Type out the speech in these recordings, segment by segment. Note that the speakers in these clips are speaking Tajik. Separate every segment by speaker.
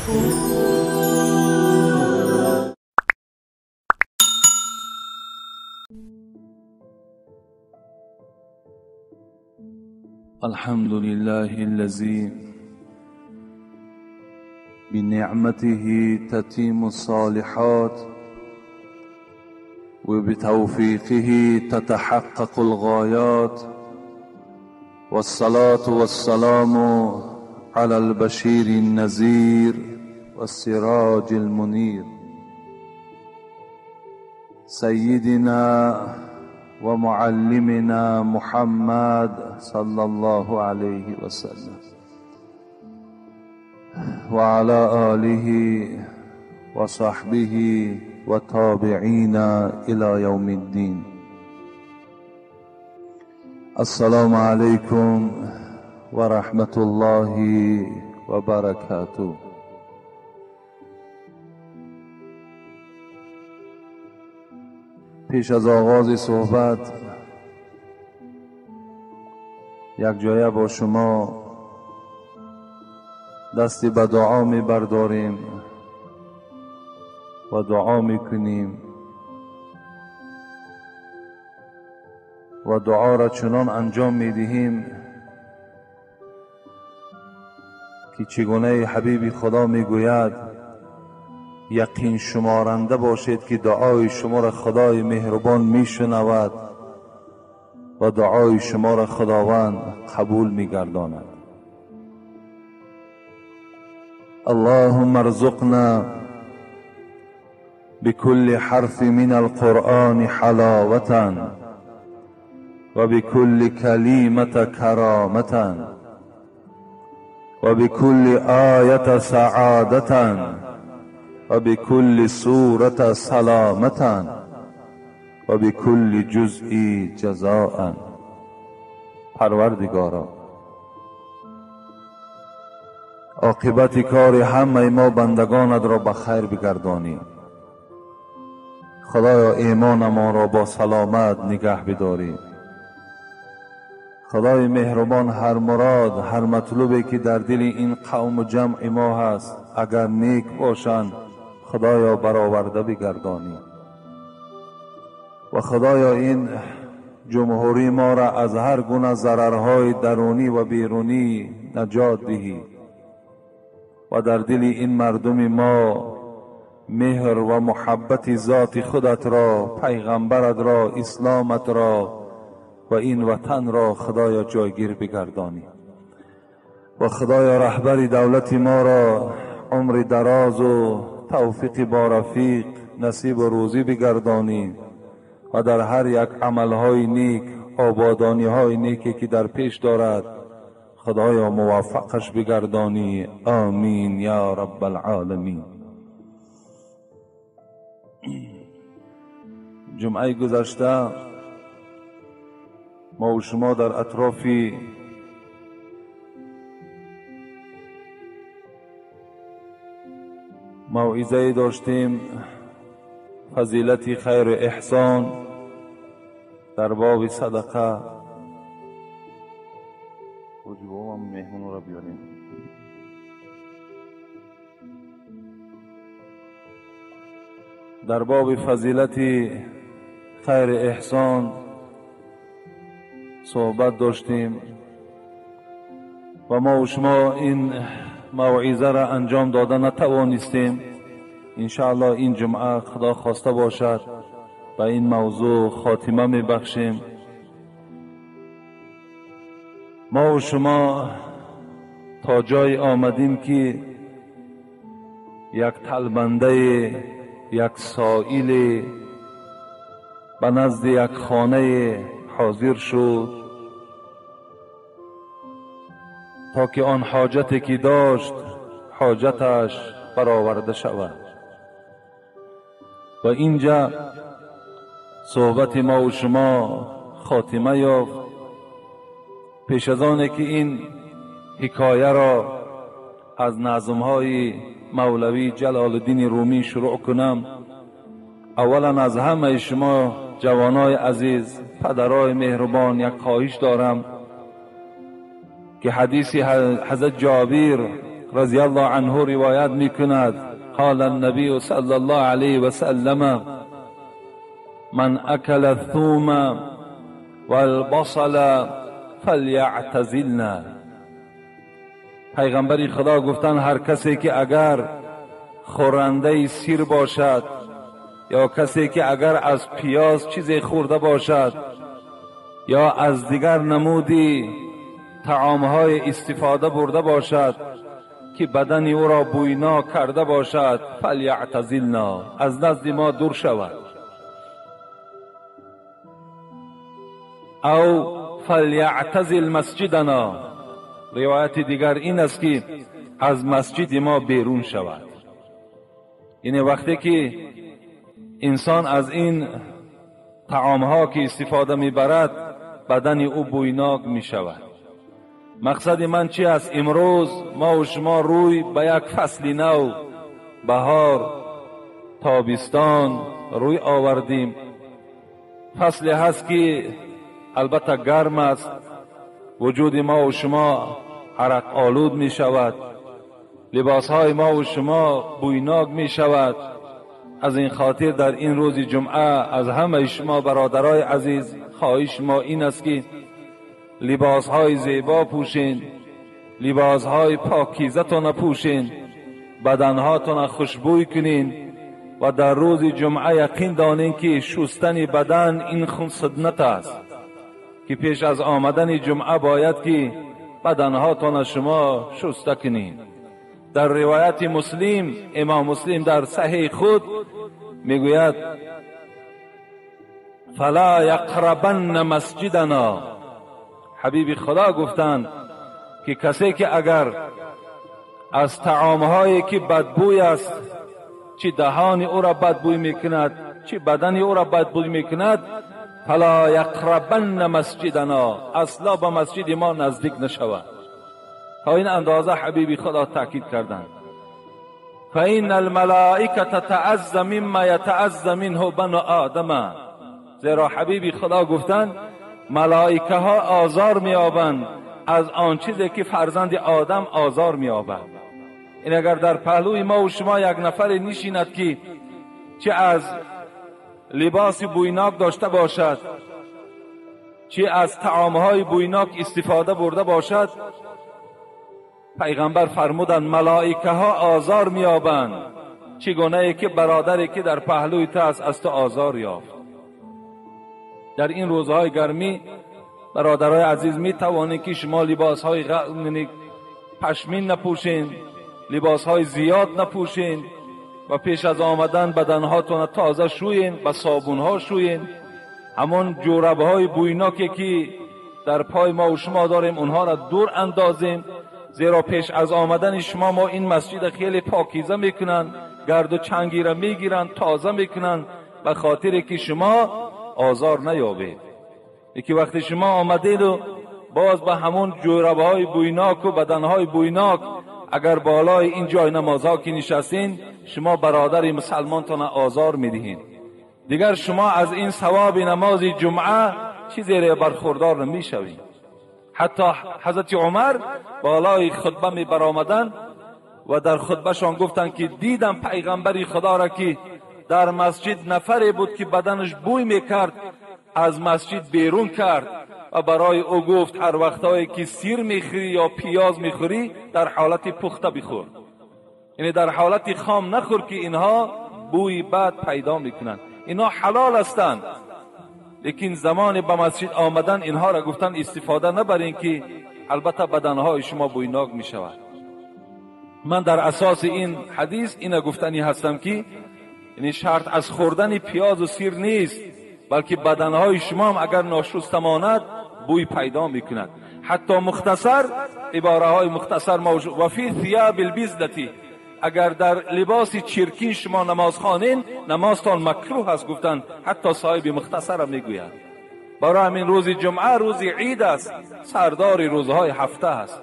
Speaker 1: الحمد لله الذي بنعمته تتم الصالحات وبتوفيقه تتحقق الغايات، والصلاة والسلام على البشير النذير والسراج المنير، سيدنا ومعلمنا محمد صلى الله عليه وسلم وعلى آله وصحبه وتابعين إلى يوم الدين. السلام عليكم ورحمة الله وبركاته. پیش از آغاز صحبت یک جایه با شما دستی به دعا می برداریم و دعا می کنیم و دعا را چنان انجام می دهیم که چگونه حبیب خدا می گوید یقین شمارنده باشید که دعای شما را خدای مهربان می شنود و دعای شما را خداوند قبول می گرداند. اللهم ارزقنا بكل حرف من القرآن حلاوة وبكل كلمة كرامة وبكل آية سعادة وبكل سورة سلامة وبكل جزء جزاء. پروردگارا، عاقبت کار همه ما بندگانت را به خیر بگردانی. خدایا ایمان ما را با سلامت نگه بداری. خدای مهربان، هر مراد هر مطلوبی که در دل این قوم و جمع ما هست اگر نیک باشند خدایا برآورده بگردانی. و خدایا این جمهوری ما را از هر گونه ضررهای درونی و بیرونی نجات دهی و در دل این مردم ما مهر و محبت ذات خودت را، پیغمبرت را، اسلامت را و این وطن را خدایا جایگیر بگردانی. و خدایا رهبر دولت ما را عمر دراز و توفیق با رفیق نصیب و روزی بگردانی و در هر یک عملهای نیک، آبادانیهای نیکی که در پیش دارد خدایا موفقش بگردانی. آمین یا رب العالمین. جمعه گذشته ما و شما در اطراف موعظه داشتیم فضیلت خیر و احسان در باب صدقه. مهمون را بیاریم. در باب فضیلت خیر احسان صحبت داشتیم و ما و شما این موعظه را انجام داده نتوانستیم. انشاءالله این جمعه خدا خواسته باشد به این موضوع خاتمه می بخشیم. ما و شما تا جای آمدیم که یک طلبنده، یک سائل به نزد یک خانه حاضر شد تا که آن حاجتی که داشت حاجتش برآورده شود. و اینجا صحبت ما و شما خاتمه یافت. پیش از آن که این حکایه را از نظم‌های مولوی جلال الدین رومی شروع کنم، اولا از همه شما جوانای عزیز، پدرای مهربان، یک خواهش دارم که حدیث حضرت جابر رضی الله عنه روایت میکند، قال النبی صلی الله علیه و سلم من اکل الثوم والبصل فلیعتزلنا. پیغمبر خدا گفتند هر کسی که اگر خورنده سیر باشد یا کسی که اگر از پیاز چیزی خورده باشد یا از دیگر نمودی طعامهای استفاده برده باشد که بدن او را بویناک کرده باشد، فلیعتزلنا، از نزد ما دور شود. او فلیعتزل مسجدنا، روایت دیگر این است که از مسجد ما بیرون شود. یعنی وقتی که انسان از این طعامها که استفاده میبرد بدن او بویناک میشود. مقصد من چی است؟ امروز ما و شما روی به یک فصل نو، بهار، تابستان روی آوردیم. فصل هست که البته گرم است، وجود ما و شما عرق آلود می شود، لباس های ما و شما بویناک می شود. از این خاطر در این روز جمعه از همه شما برادرای عزیز خواهش ما این است که لباس های زیبا پوشین، لباس های پاکیزه تان پوشین، بدن هاتون خوشبوی کنین و در روز جمعه یقین دانین که شستن بدن این خون سنت است که پیش از آمدن جمعه باید که بدنهاتان شما شسته کنین. در روایت مسلم، امام مسلم در صحیح خود میگوید فلا یقربن مسجدنا. حبیب خدا گفتند که کسی که اگر از طعامهایی که بدبوی است، چی دهان او را بدبوی میکند، چی بدن او را بدبوی میکند، فلا یقربن مسجدنا، اصلا به مسجد ما نزدیک نشود. تا این اندازه حبیب خدا تاکید کردند. فإن الملائکة تتعز مما یتعز منه بنو آدم، زیرا حبیب خدا گفتند ملائکه ها آزار می‌یابند از آن چیزی که فرزند آدم آزار می‌یابد. این اگر در پهلوی ما و شما یک نفر نشیند که چه از لباس بویناک داشته باشد، چه از طعامهای بویناک استفاده برده باشد، پیغمبر فرمودند ملائکه ها آزار می‌یابند چگونه ای که برادری که در پهلوی تو است از تو آزار یافت. در این روزهای گرمی برادرای عزیز می توانید که شما لباسهای پشمین نپوشین، لباسهای زیاد نپوشین و پیش از آمدن بدنهاتون تازه شوین، با صابونها شوین. همون جوربهای بویناکی که در پای ما و شما داریم اونها را دور اندازیم، زیرا پیش از آمدن شما ما این مسجد خیلی پاکیزه میکنن، گرد و چنگی را میگیرن، تازه میکنن، به خاطر که شما آزار نیابید. یکی وقتی شما آمدید و باز به همون جوربهای بویناک و بدنهای بویناک اگر بالای این جای نمازها که نشستین، شما برادر مسلمانتان آزار میدهین. دیگر شما از این ثواب نماز جمعه چیزی را برخوردار نمیشوید. حتی حضرت عمر بالای خطبه می برآمدن و در خطبهشان گفتند که دیدم پیغمبر خدا را که در مسجد نفری بود که بدنش بوی میکرد، از مسجد بیرون کرد و برای او گفت هر وقتایی که سیر میخوری یا پیاز میخوری در حالت پخته بخور، یعنی در حالت خام نخور که اینها بوی بد پیدا میکنند. اینها حلال هستند، لیکن زمان به مسجد آمدن اینها را گفتن استفاده نبرین که البته بدنهای شما بویناک میشود. من در اساس این حدیث اینا گفتنی هستم که یعنی شرط از خوردن پیاز و سیر نیست، بلکه بدنهای شما هم اگر ناشسته ماند بوی پیدا میکند. حتی مختصر، عباره های مختصر موجود، و فی ثیاب البزلتی، اگر در لباس چرکین شما نماز خوانین نمازتان مکروه است، گفتن حتی صاحب مختصر میگوید. برای همین روز جمعه روز عید است، سردار روزهای هفته است.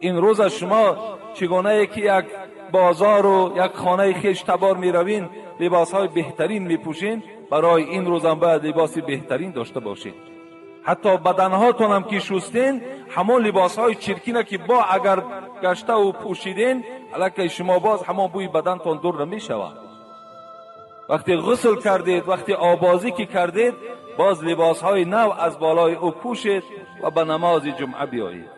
Speaker 1: این روز شما چگونه که یک بازار و یک خانه خویش تبار میروین لباسهای بهترین میپوشین، برای این روز هم باید لباس بهترین داشته باشین. Ҳатто баданҳотонам ки шустен, ҳамон либосҳои чиркина ки бо агар гаштаву пӯшиден, аллакай шумо боз ҳамон бӯи бадантон дур намешавад. Вақте ғусл кардед, вақте обозӣ ки кардед, боз либосҳои нав аз болои ӯ пӯшед ва ба намози ҷумъа биёед.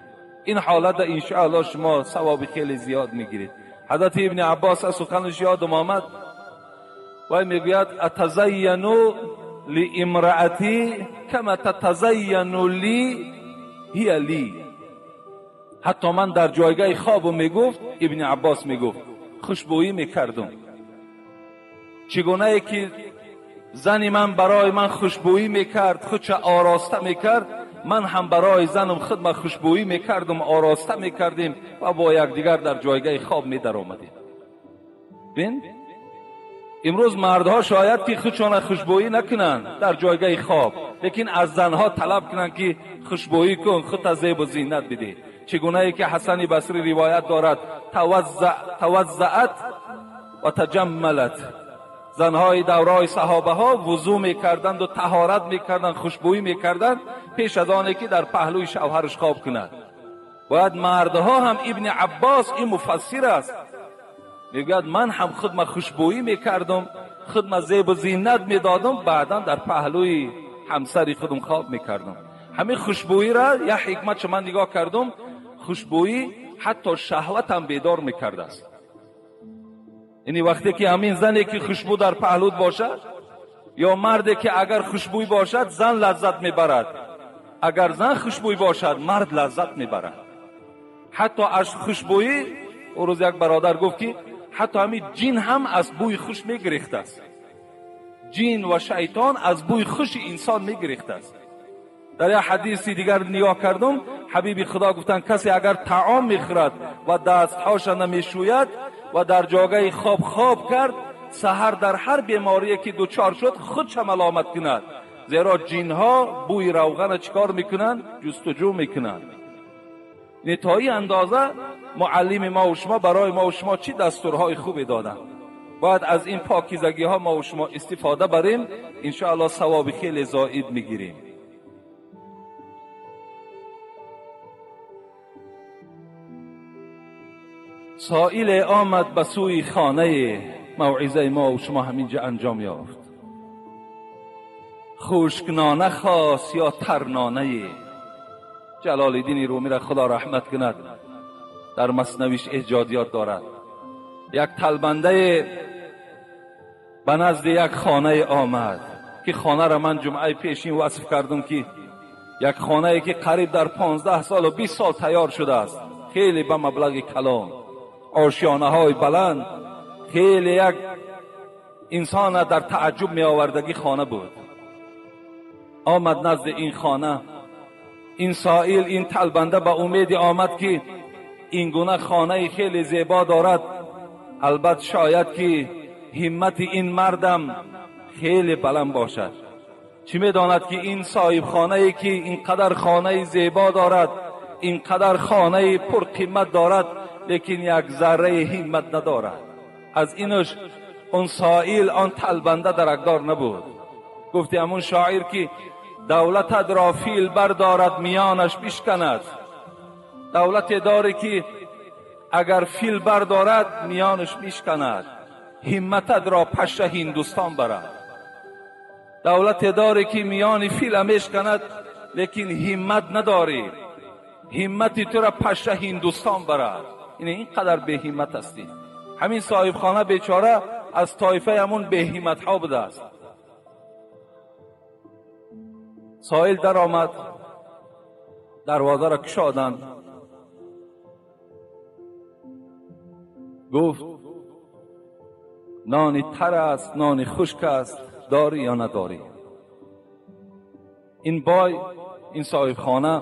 Speaker 1: Ин ҳолата иншоаллоҳ шумо савоби хеле зиёд мегиред. Ҳазрати ибни Аббос аз суханаш ёдам омад, вай мегӯяд: атазайяну лиимраати кама татазайяну ли ҳия ли. Ҳатто ман дар ҷойгаҳи хобам, мегуфт ибни Аббос, мегуфт хушбӯӣ мекардум. Чӣ гунае ки зани ман барои ман хушбӯӣ мекард, худша ороста мекард, ман ҳам барои занам худма хушбӯӣ мекардум, ороста мекардем ва бо якдигар дар ҷойгаҳи хоб медаромадем. Бин, имрӯз мардҳо шояд ки худшона хушбӯӣ накунанд дар ҷойгаҳи хоб, лекин аз занҳо талаб кунанд ки хушбӯӣ кун, худта зебу зинат бидеҳ. Чӣ гунае ки Ҳасани Басрӣ ривоят дорад: таваззаат ва таҷаммалат. Занҳои давраи саҳобаҳо вузӯ мекарданду таҳорат мекарданд, хушбӯӣ мекарданд пеш аз оне ки дар паҳлӯи шавҳараш хоб кунад. Бояд мардҳо ҳам, ибни Аббос ин муфассир аст, мегӯяд ман ҳам худма хушбӯӣ мекардум, худма зебу зинат медодум, баъдан дар паҳлӯи ҳамсари худум хоб мекардум. Ҳамин хушбӯиро як ҳикматшо ман нигоҳ кардум, хушбӯӣ ҳатто шаҳватам бедор мекардааст. Яъне вақте ки ҳамин зане ки хушбӯ дар паҳлӯт бошад ё марде ки агар хушбӯй бошад, зан лаззат мебарад. Агар зан хушбӯй бошад, мард лаззат мебарад. Ҳатто аз хушбӯӣ, ӯ рӯз як бародар гуфт ки ҳатто ҳамин ҷин ҳам аз бӯи хуш мегирехтааст. Ҷин ва шайтон аз бӯи хуши инсон мегирехтааст. Дар як ҳадиси дигар нигоҳ кардум, ҳабиби Худо гуфтанд касе агар таом мехӯрад ва дастҳоша намешӯяд ва дар ҷойгаҳи хоб хоб кард, саҳар дар ҳар беморие ки дучор шуд худша маломат кунад, зеро ҷинҳо бӯи равғана чӣ кор мекунанд? Ҷустуҷӯ мекунанд. Яъне то ин андоза муаллими мо ва шумо барои мо ва шумо чӣ дастурҳои хубе доданд. Бояд аз ин покизагиҳо мо ва шумо истифода барем, иншоаллоҳ савоби хеле зоид мегирем. Соиле омад ба сӯи хонаи мавъизаи мо ва шумо ҳаминҷа анҷом ёфт. Хушкнона хост ё тарнонае? Ҷалолиддини Румиро Худо раҳмат кунад, дар маснавиш эҷодиёт дорад. Як талбандае ба назди як хонае омад ки хонаро ман ҷумъаи пешин васф кардум ки як хонае ки қариб дар 15 солу 20 сол тайёр шудааст, хеле ба маблағи калон, ошёнаҳои баланд, хеле як инсона дар таъаҷҷуб меовардагӣ хона буд. Омад назди ин хона. Ин соил, ин талбанда ба умеди омад ки ин гуна хонаи хеле зебо дорад, албат шояд ки ҳиммати ин мардам хеле баланд бошад. Чӣ медонад ки ин соҳибхонае ки ин қадар хонаи зебо дорад, ин қадар хонаи пурқимат дорад, лекин як зарраи ҳиммат надорад. Аз инаш он соил, он талбанда даракдор набуд. Гуфти ҳамун шоир ки давлатат ро фил бардорад, миёнаш бишканад. Давлате дорӣ ки агар фил бардорад, миёнаш мишканад. Ҳимматат ро паша Ҳиндустон барад. Давлате дорӣ ки миёни фила мешканад, лекин ҳиммат надорӣ. Ҳиммати тура паша Ҳиндустон барад. Ин қадар беҳиммат ҳастӣ. Ҳамин соҳибхона бечора аз тоифаи ҳамун беҳимматҳо будааст. Соил даромад, дарвозаро кушоданд. Гуфт нони тар аст, нони хушк аст, дорӣ ё надорӣ? Ин бой, ин соҳибхона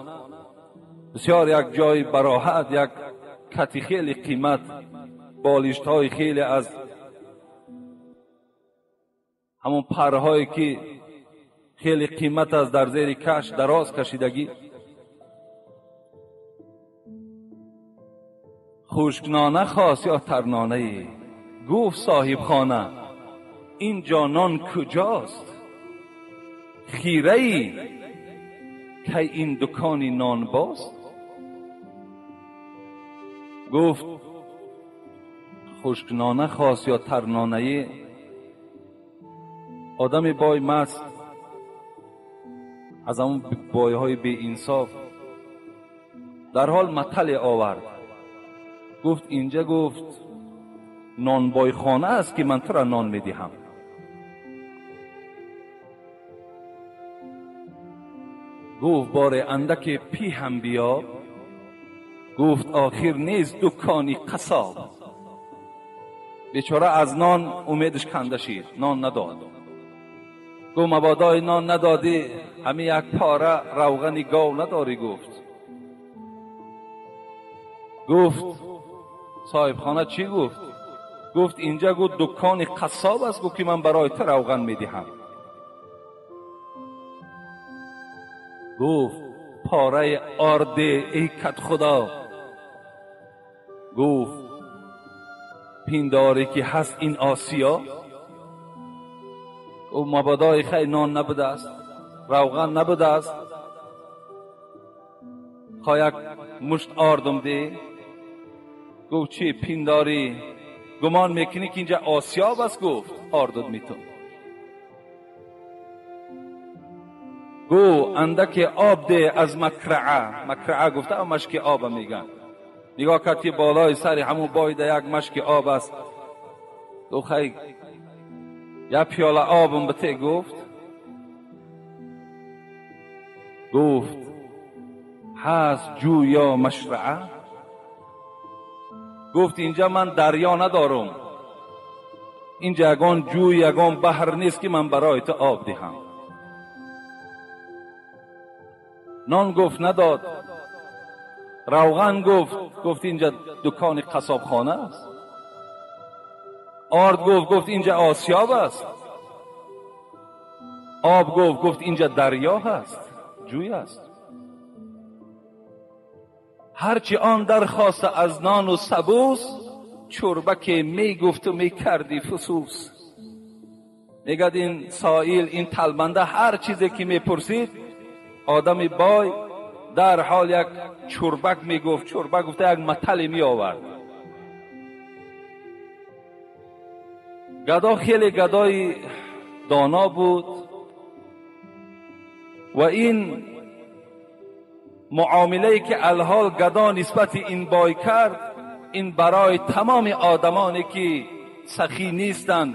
Speaker 1: бисёр як ҷои бароҳат, як кати хеле қимат, болиштҳои хеле аз ҳамон парҳое ки хеле қимат аст дар зери каш дароз кашидагӣ. Хушкнона хост ё тарнонае? Гуфт соҳибхона инҷо нон куҷост? Хираи ки ин дукони нонбост? Гуфт хушкнона хост ё тарнонае. Одами бой маст, аз ҳамон бойҳои беинсоф, дар ҳол матале овард. Гуфт инҷа, гуфт нонбойхона аст ки ман тура нон медиҳам. Гуфт боре андаке пӣ ҳам биё. Гуфт охир нест дукони қассоб. Бечора аз нон умедаш канда шид, нон надод. Гуфт мабодои нон надодӣ, ҳамин як пора равғани гов надорӣ. Гуфт. Гуфт соҳибхона чӣ гуфт? Гуфт инҷа, гуфт дукони қассоб аст, гуфт ки ман барои ту равған медиҳам. Гуфт пораи орде эй кадхудо. Гуфт пиндорӣ ки ҳаст ин осиё? Гуфт мабодои хай нон набудааст, равған набудааст, хо як мушт ордум де. Гуфт чӣ пиндорӣ, гумон мекунӣ ки инҷа осиёб аст? Гуфт ордут метун. Гуфт андаке об де аз макраа. Макраа гуфта машки оба меган. Нигоҳ кард ки болои сари ҳамун бойда як машки об аст. Гуфт хай як пиёла обам бите. Гуфт. Гуфт ҳаст ҷӯё машраа? Гуфт инҷа ман дарё надорам, инҷа ягон ҷӯй, ягон баҳр нест ки ман барои ту об диҳам. Нон гуфт надод, равған гуфт, гуфт инҷа дукони қассобхона аст. Орд гуфт, гуфт инҷа осиёб аст. Об гуфт, гуфт инҷа дарё ҳаст, ҷӯй аст. Ҳарчи он дархоста аз нону сабӯс, чӯрбаке мегуфту мекарди фусус. Мегӯяд ин соил, ин талбанда ҳар чизе ки мепурсид, одами бой дар ҳол як чӯрбак мегуфт. Чӯрбак гуфта як матале меовард. Гадо хеле гадои доно буд ва ин муомилае ки алҳол гадо нисбати ин бой кард, ин барои тамоми одамоне ки сахӣ нестанд,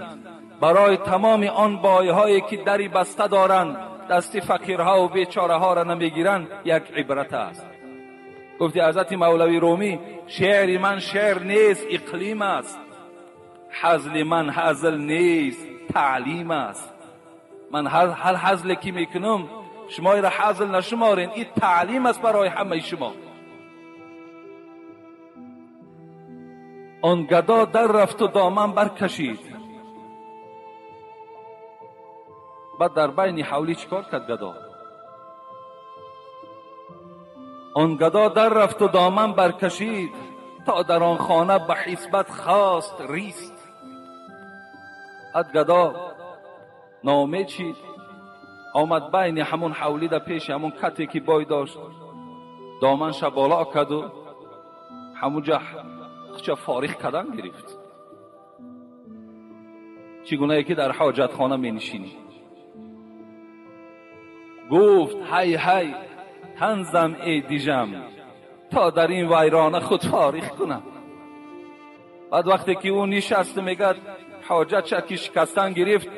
Speaker 1: барои тамоми он бойҳое ки дари баста доранд, дасти фақирҳо ва бечораҳоро намегиранд, як ибрат аст. Гуфти ҳазрати Мавлавӣ Румӣ: шеъри ман шеър нест, иқлим аст. Ҳазли ман ҳазл нест, таълим аст. Ман ҳар ҳазле ки мекунам, шумо иро ҳазл нашуморен, ин таълим аст барои ҳамаи шумо. Он гадо дар рафту доман баркашид. Баъд дар байни ҳавлӣ чӣ кор кард гадо? Он гадо дар рафту доман баркашид, то дар он хона ба ҳисбат хост рист. Баъд гадо ноумед шид, омад байни ҳамун ҳавлӣ да пеши ҳамун кате ки бой дошт, доманша боло карду ҳамунҷа хуча фориғ кардан гирифт. Чӣ гунае ки дар ҳоҷатхона менишинӣ. Гуфт ҳай ҳай тан зам эй дижам, то дар ин вайрона худ фориғ кунам. Баъд вақте ки ӯ нишаст, мегӯяд ҳоҷатша ки шикастан гирифт,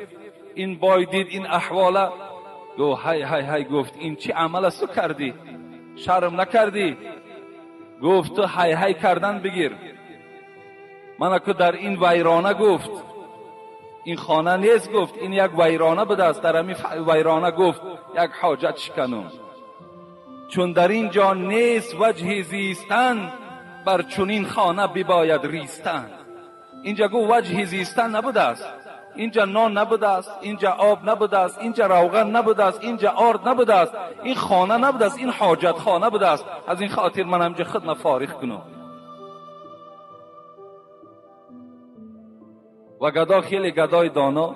Speaker 1: ин бой дид ин аҳвола, гуфт ҳай ҳай ҳай, гуфт ин чӣ амал аст ту кардӣ, шарм накардӣ? Гуфт ту ҳай ҳай кардан бигир, манаку дар ин вайрона, гуфт ин хона нест, гуфт ин як вайрона будааст, дар ҳамин вайрона гуфт як ҳоҷат шиканум. Чун дар ин ҷо нест ваҷҳи зистан, бар чунин хона бибояд ристан. Инҷа гуфт ваҷҳи зистан набудааст, инҷа нон набудааст, инҷа об набудааст, инҷа равған набудааст, инҷа орд набудааст, ин хона набудааст, ин ҳоҷатхона будааст. Аз ин хотир ман ҳамҷа худма фориғ кунам. Ва гадо хеле гадои доно.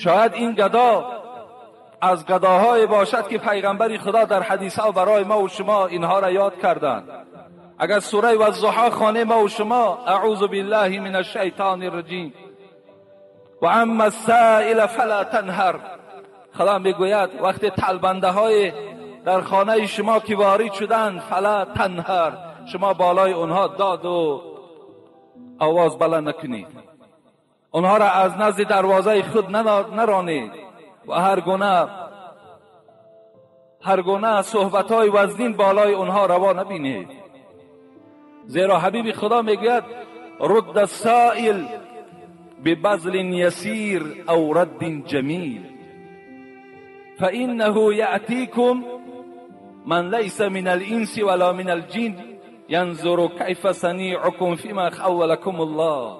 Speaker 1: Шояд ин гадо از گداهای باشد که پیغمبر خدا در حدیث ها برای ما و شما اینها را یاد کردند. اگر سوره والضحی خانه ما و شما، اعوذ بالله من الشیطان الرجیم و اما السائل فلا تنهر، خدا میگوید وقتی طلبنده های در خانه شما که وارد شدند، فلا تنهر، شما بالای اونها داد و آواز بلند نکنید، اونها را از نزد دروازه خود نرانید و هر گونه صحبت های وزنین بالای اونها روا نبینید. زیرا حبیب خدا میگوید رد السائل ببذل یسیر او رد جمیل فإنه یأتیکم من لیس من الانس ولا من الجن ینظر کیف صنیعکم فیما خولکم الله.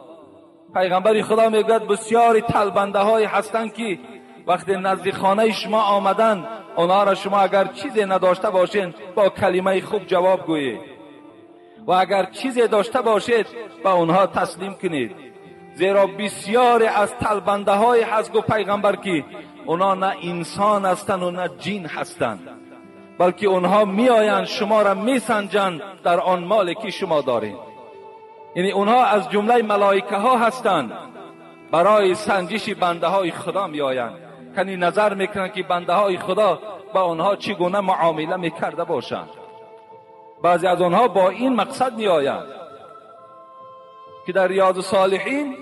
Speaker 1: پیغمبر خدا میگوید بسیاری طلبنده های هستند که وقتی نزد خانه شما آمدن، آنها را شما اگر چیزی نداشته باشین با کلمه خوب جواب گویید و اگر چیزی داشته باشید به آنها تسلیم کنید. زیرا بسیاری از طلبنده های هست، گفت پیغمبر، که اونا نه انسان هستند و نه جین هستند، بلکه اونها میآیند شما را میسنجند در آن مالی که شما دارید. یعنی اونها از جمله ملائکه ها هستند، برای سنجش بنده های خدا میآیند، کنی نظر میکنند که بنده های خدا با آنها چگونه معامله میکرده باشند. بعضی از آنها با این مقصد میآیند که در ریاض الصالحین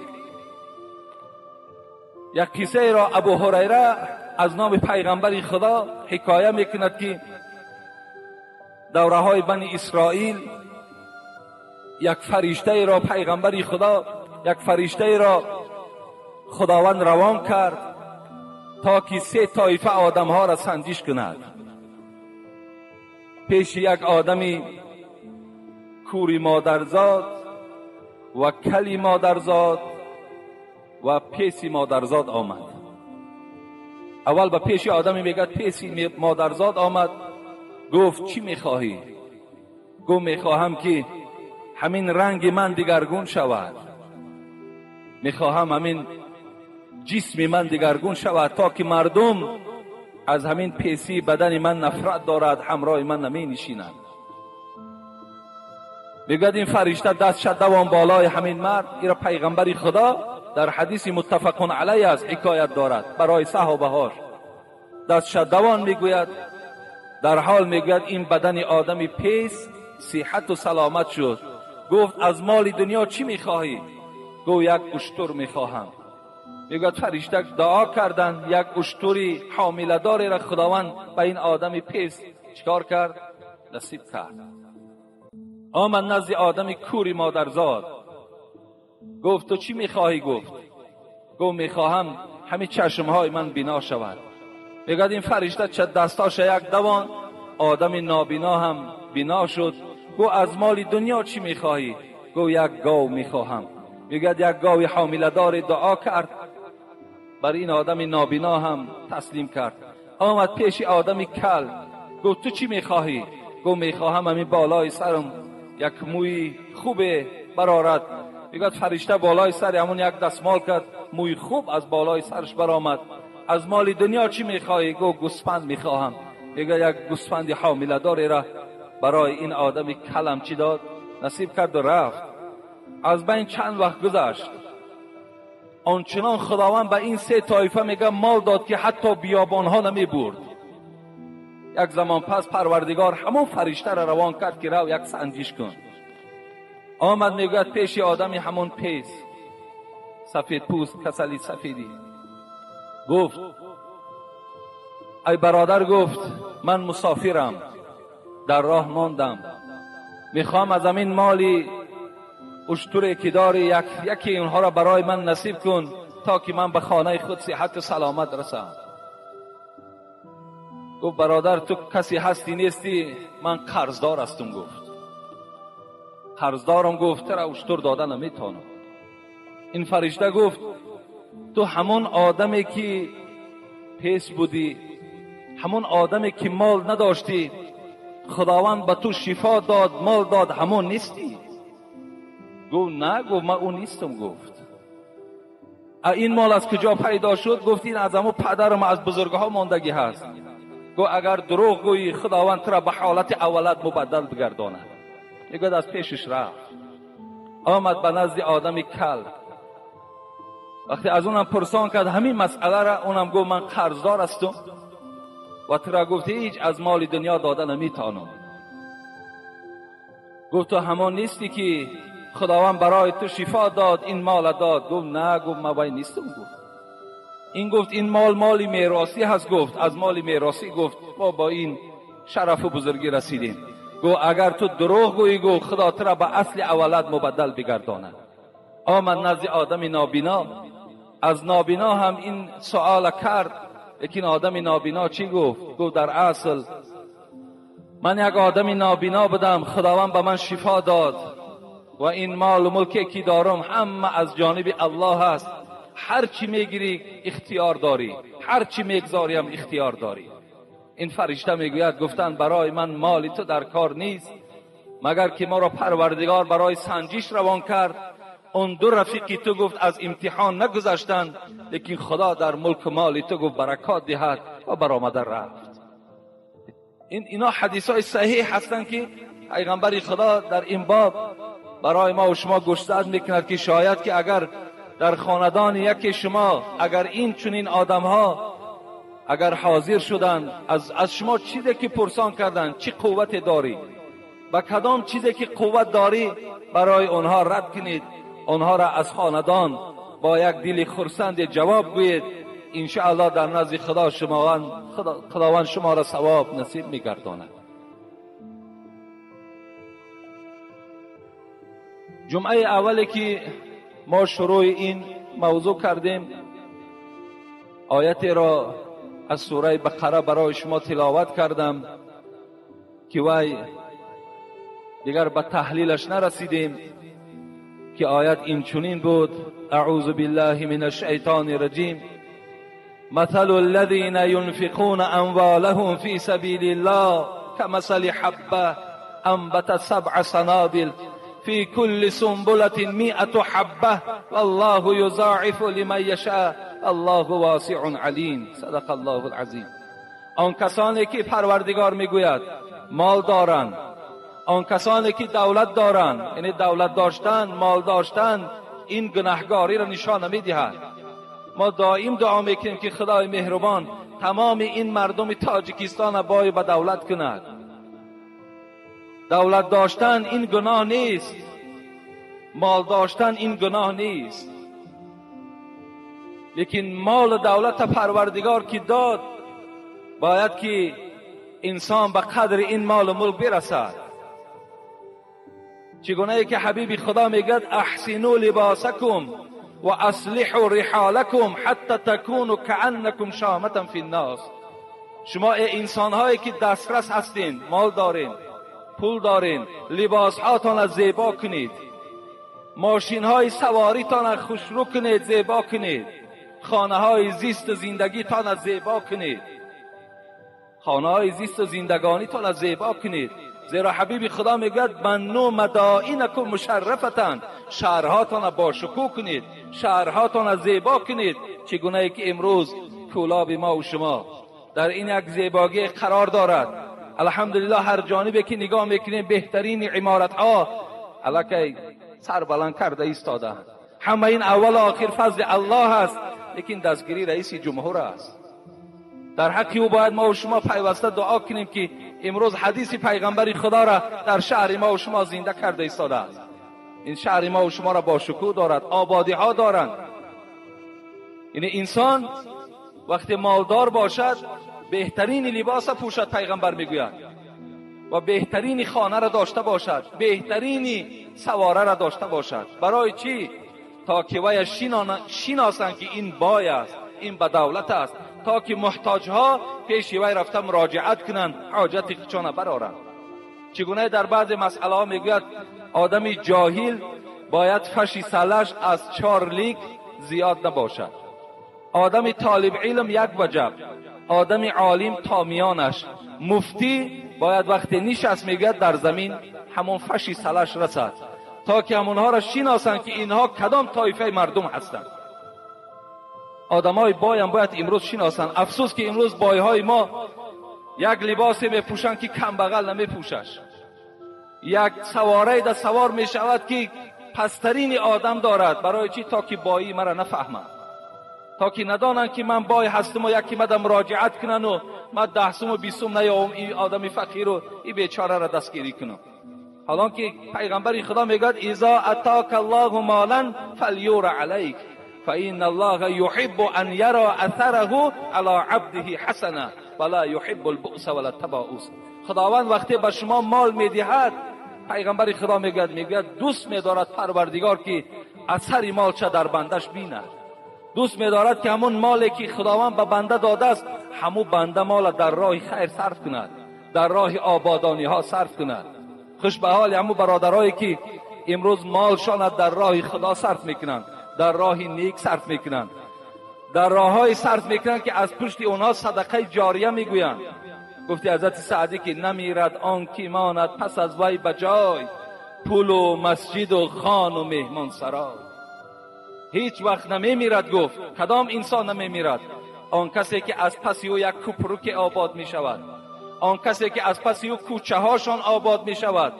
Speaker 1: یک قصه را ابو هریره از نام پیغمبر خدا حکایه میکند که دوره های بنی اسرائیل یک فرشته را پیغمبر خدا، یک فرشته را خداوند روان کرد تا که سه طایفه آدم ها را سنجش کند. پیش یک آدمی کوری مادرزاد و کلی مادرزاد و پیسی مادرزاد آمد. اول به پیش آدمی میگه پیسی مادرزاد آمد، گفت چی میخواهی؟ گفت میخواهم که همین رنگ من دیگرگون شود، میخواهم همین جسم من دیگرگون شود تا که مردم از همین پیسی بدن من نفرت دارد، همراه من نمی نشینند. میگوید این فرشته دست شد دوام بالای همین مرد. این پیغمبر خدا در حدیث متفق علیه است حکایت دارد برای صحابه هاش. دست شد دوان میگوید، در حال میگوید این بدن آدمی پیس صحت و سلامت شد. گفت از مال دنیا چی میخواهی؟ گفت یک اشتر میخواهم. میگوید فرشته دعا کردن، یک اشتری حامله داری را خداوند به این آدم پیس چیکار کرد؟ نصیب کرد. آمد نزد آدم کوری مادرزاد، گفت تو چی میخواهی؟ گفت میخواهم همین چشمهای من بینا شود. میگوید این فرشته چه دستاش یک دوان، آدم نابینا هم بینا شد. گفت از مال دنیا چی میخواهی؟ گفت یک گاو میخواهم. میگوید یک گاو حامله دار دعا کرد، بر این آدم نابینا هم تسلیم کرد. آمد پیش آدم کل، گفت تو چی میخواهی؟ گفت میخواهم همین بالای سرم یک موی خوب برآرد. میگوید فرشته بالای سر همون یک دستمال کرد، موی خوب از بالای سرش برآمد. از مال دنیا چی میخواهی؟ گفت گوسفند میخواهم. میگه یک گوسفند حامله داری را برای این آدم کلم چی داد؟ نصیب کرد و رفت. از بین چند وقت گذشت، آنچنان خداوند به این سه طایفه میگه مال داد که حتی بیابان ها نمی برد. یک زمان پس پروردگار همون فرشته را روان کرد که رو یک سنجش کن. آمد میگوید پیش آدمی همون پیس سفید پوست کسلی سفیدی، گفت ای برادر، گفت من مسافرم، در راه ماندم، میخوام از همین مالی اشتری که داری یکی اونها را برای من نصیب کن تا که من به خانه خود صحت و سلامت رسم. گفت برادر تو کسی هستی نیستی؟ من قرضدار هستم. گفت قرضدارم. گفت ترا اشتر داده نمیتونم. این فرشته گفت تو همون آدمی که پیس بودی، همون آدمی که مال نداشتی، خداوند به تو شفا داد، مال داد، همون نیستی؟ گفت نه، گفت من اون نیستم. گفت این مال از کجا پیدا شد؟ گفت این از همون پدرم از بزرگها ماندگی هست. گفت اگر دروغ گویی خداوند تو را به حالت اولت مبدل بگرداند. میگوید از پیشش رفت، آمد به نزد آدم کل. وقتی از اونم پرسان کرد همین مسئله را، اونم گفت من قرضدار هستم و تو را گفت هیچ از مال دنیا داده نمیتانم. گفت تو همان نیستی که خداوند برای تو شفا داد، این مال داد؟ گفت نه. گفت من وای نیستم. گفت این، گفت این مال مال میراثی هست. گفت از مال میراثی، گفت ما با این شرف و بزرگی رسیدیم. گفت اگر تو دروغ گویی، گفت خدا تو را به اصل اولت مبدل بگرداند. آمد نزد آدم نابینا، از نابینا هم این سوال کرد. لیکن آدم نابینا چی گفت؟ گفت در اصل من یک آدم نابینا بودم، خداوند به من شفا داد و این مال و ملکی که دارم همه از جانب الله است. هر چی میگیری اختیار داری، هر چی میگذاری هم اختیار داری. این فرشته میگوید گفتن برای من مالی تو در کار نیست، مگر که ما را پروردگار برای سنجش روان کرد. اون دو رفیقی تو گفت از امتحان نگذشتند، لیکن خدا در ملک مالی تو گفت برکات دهد و برآمده رفت. اینا حدیث های صحیح هستند که پیغمبر خدا در این باب برای ما و شما گوشزد میکند که شاید که اگر در خاندان یکی شما اگر این چنین آدم ها اگر حاضر شدند، از شما چیزی که پرسان کردند چی قوت داری، با کدام چیزی که قوت داری برای آنها رد کنید، آنها را از خاندان با یک دل خرسند جواب گویید، انشاءالله در نزد خدا خداوند شما را ثواب نصیب میگرداند. جمعه اولی که ما شروع این موضوع کردیم، آیت را از سوره بقره برای شما تلاوت کردم که وی دیگر به تحلیلش نرسیدیم، که آیت این چنین بود: اعوذ بالله من الشیطان الرجیم، مثل الذین ينفقون اموالهم فی سبیل الله كمثل حبة انبتت سبع سنابل في كل سنبلة 100 حبة والله يضاعف لمن يشاء الله واسع علیم. صدق الله العظیم. آن کسانی که پروردگار میگوید مال دارند، آن کسانی که دولت دارند، یعنی دولت داشتن، مال داشتن، این گناهگاری را نشان میدهد. ما دائم دعا میکنیم که خدای مهربان تمام این مردم تاجیکستان را بای به دولت کند. دولت داشتن این گناه نیست، مال داشتن این گناه نیست، لیکن مال دولت پروردگار که داد باید که انسان به قدر این مال و ملک برسد. چگونه ای که حبیب خدا میگد احسنوا لباسکم و اصلحوا رحالکم حتی تکونوا کأنکم شامة فی الناس. شما ای انسانهایی که دسترس هستین، مال دارین، پول دارین، لباس هاتان را زیبا کنید، ماشین های سواریتان را خوشرو کنید، زیبا کنید، خانه های زیست و زندگیتان را زیبا کنید، خانه های زیست و زندگانیتان را زیبا کنید. زیرا حبیب خدا میگوید بنو مدائنکم مشرفتن، شهرهاتان را باشکوه کنید، شهرهاتان را زیبا کنید. چگونه ای که امروز کولاب ما و شما در این یک زیباگی قرار دارد. الحمدلله هر جانبی که نگاه میکنیم بهترین عمارت ها الکی سر بلند کرده ایستاده. همه این اول و آخر فضل الله است، لیکن دستگیری رئیس جمهور است. در حق او باید ما و شما پیوسته دعا کنیم که امروز حدیث پیغمبر خدا را در شهر ما و شما زنده کرده ایستاده است. این شهر ما و شما را با شکوه دارد، آبادی ها دارند. یعنی انسان وقتی مالدار باشد بهترین لباس پوشد، پیغمبر میگوید، و بهترین خانه را داشته باشد، بهترین سواره را داشته باشد. برای چی؟ تا که وی شناسند که این بای است، این به دولت است، تا که محتاجها پیش وی رفته مراجعت کنند، حاجت خودشان برآرند. چگونه در بعض مسئله ها میگوید آدم جاهل باید فش سلش از 4 لیک زیاد نباشد، آدم طالب علم 1 وجب، آدم عالم تا میانش، مفتی باید وقتی نشست میگوید در زمین همون فش سلش رسد، تا که همونها را شناسند که اینها کدام طایفه مردم هستند. آدمای بای هم باید امروز شناسند. افسوس که امروز بایهای ما یک لباسی میپوشند که کم بغل نمیپوشش، یک سواره در سوار میشود که پسترین آدم دارد. برای چی؟ تا که بایی مرا نفهمند، تا که ندانند که من بای هستم و یکی مدام مراجعت کنن و من 10 سوم و 20 سوم نیاوم این آدم فقیر و این بیچاره را دستگیری کنم. حالا که پیغمبر خدا میگوید اذا اتاک الله مالا فلیور علیک فان الله یحب ان یرى اثره علی عبده حسنا ولا یحب البؤس ولا التباؤس. خداوند وقتی به شما مال میدهد، پیغمبر خدا میگوید دوست میدارد پروردگار که اثر مالچه در بندش بیند. دوست میدارد که همون مالی که خداوند به بنده داده است، همون بنده مال در راه خیر صرف کند، در راه آبادانی ها صرف کند. خوش به حال همون برادرایی که امروز مالشان در راه خدا صرف میکنند، در راه نیک صرف میکنند، در راههای صرف میکنند که از پشت اونها صدقه جاریه میگویند. گفتی حضرت سعدی که نمیرد آن کی ماند پس از وی به جای، پول و مسجد و خان و مهمان سرای. هیچ وقت نمیمیرد. گفت کدام انسان نمیمیرد؟ آن کسی که از پس او یک کوپروک آباد میشود، آن کسی که از پس او کوچه هاشان آباد میشود،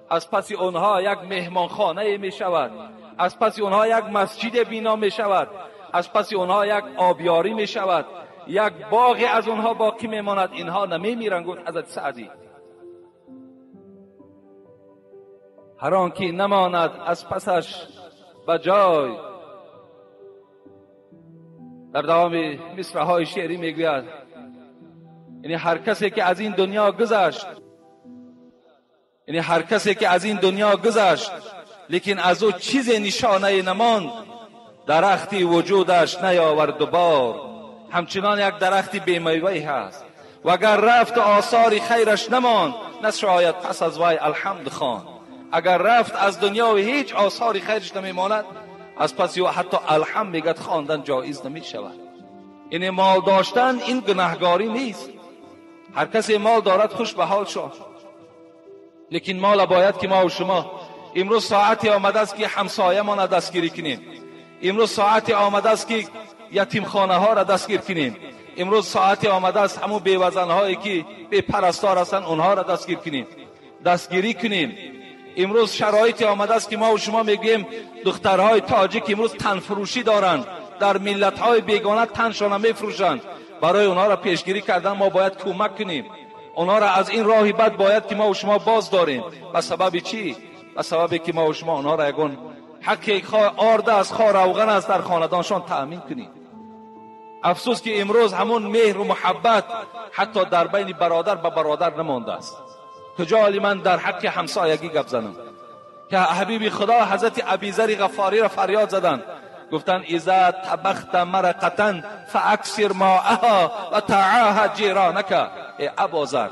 Speaker 1: از پس اونها یک مهمانخانه میشود، از پس اونها یک مسجد بینا میشود، از پس اونها یک آبیاری میشود، یک باغ از اونها باقی میماند. اینها نمیمیرند. گفت حضرت سعدی هر آن که نماند از پسش به جای. در دوام مصرع های شعری میگوید یعنی هر کسی که از این دنیا گذشت، یعنی هر کسی که از این دنیا گذشت لیکن از او چیز نشانه نماند، درختی وجودش نیاورد و بار. همچنان یک درختی بیمیوه‌ای هست و اگر رفت آثار خیرش نماند، نشاید پس از وی الحمد خوان. اگر رفت از دنیا و هیچ آثار خیرش نمیماند، از پس او حتی الحمد میگد خواندن جایز نمیشود. این مال داشتن این گناهگاری نیست. هر کسی مال دارد خوش به حال شد، لیکن مال باید که ما و شما امروز ساعتی آمده است که همسایه ما را دستگیری کنیم، امروز ساعتی آمده است که یتیم خانه ها را دستگیر کنیم، امروز ساعتی آمده است همون بیوزن هایی که بی پرستار هستند اونها را دستگیر کنیم، دستگیری کنیم. امروز شرایطی آمده است که ما و شما میگوییم دخترهای تاجیک امروز تنفروشی دارند، در ملت‌های بیگانه تنشان میفروشند. برای اونها را پیشگیری کردن ما باید کمک کنیم، اونها را از این راه بد باید که ما و شما باز داریم. به سبب چی؟ به سبب که ما و شما اونها را یگون حق آرد از خواه روغن است در خاندانشان تأمین کنیم. افسوس که امروز همون مهر و محبت حتی در بین برادر به برادر نمانده است. کجا حالی من در حق همسایگی گپ زنم که حبیب خدا حضرت ابیذر غفاری را فریاد زدند، گفتند اذا طبخت مرقة فاکثر ماءها و تعاهد جیرانک. ای اباذر،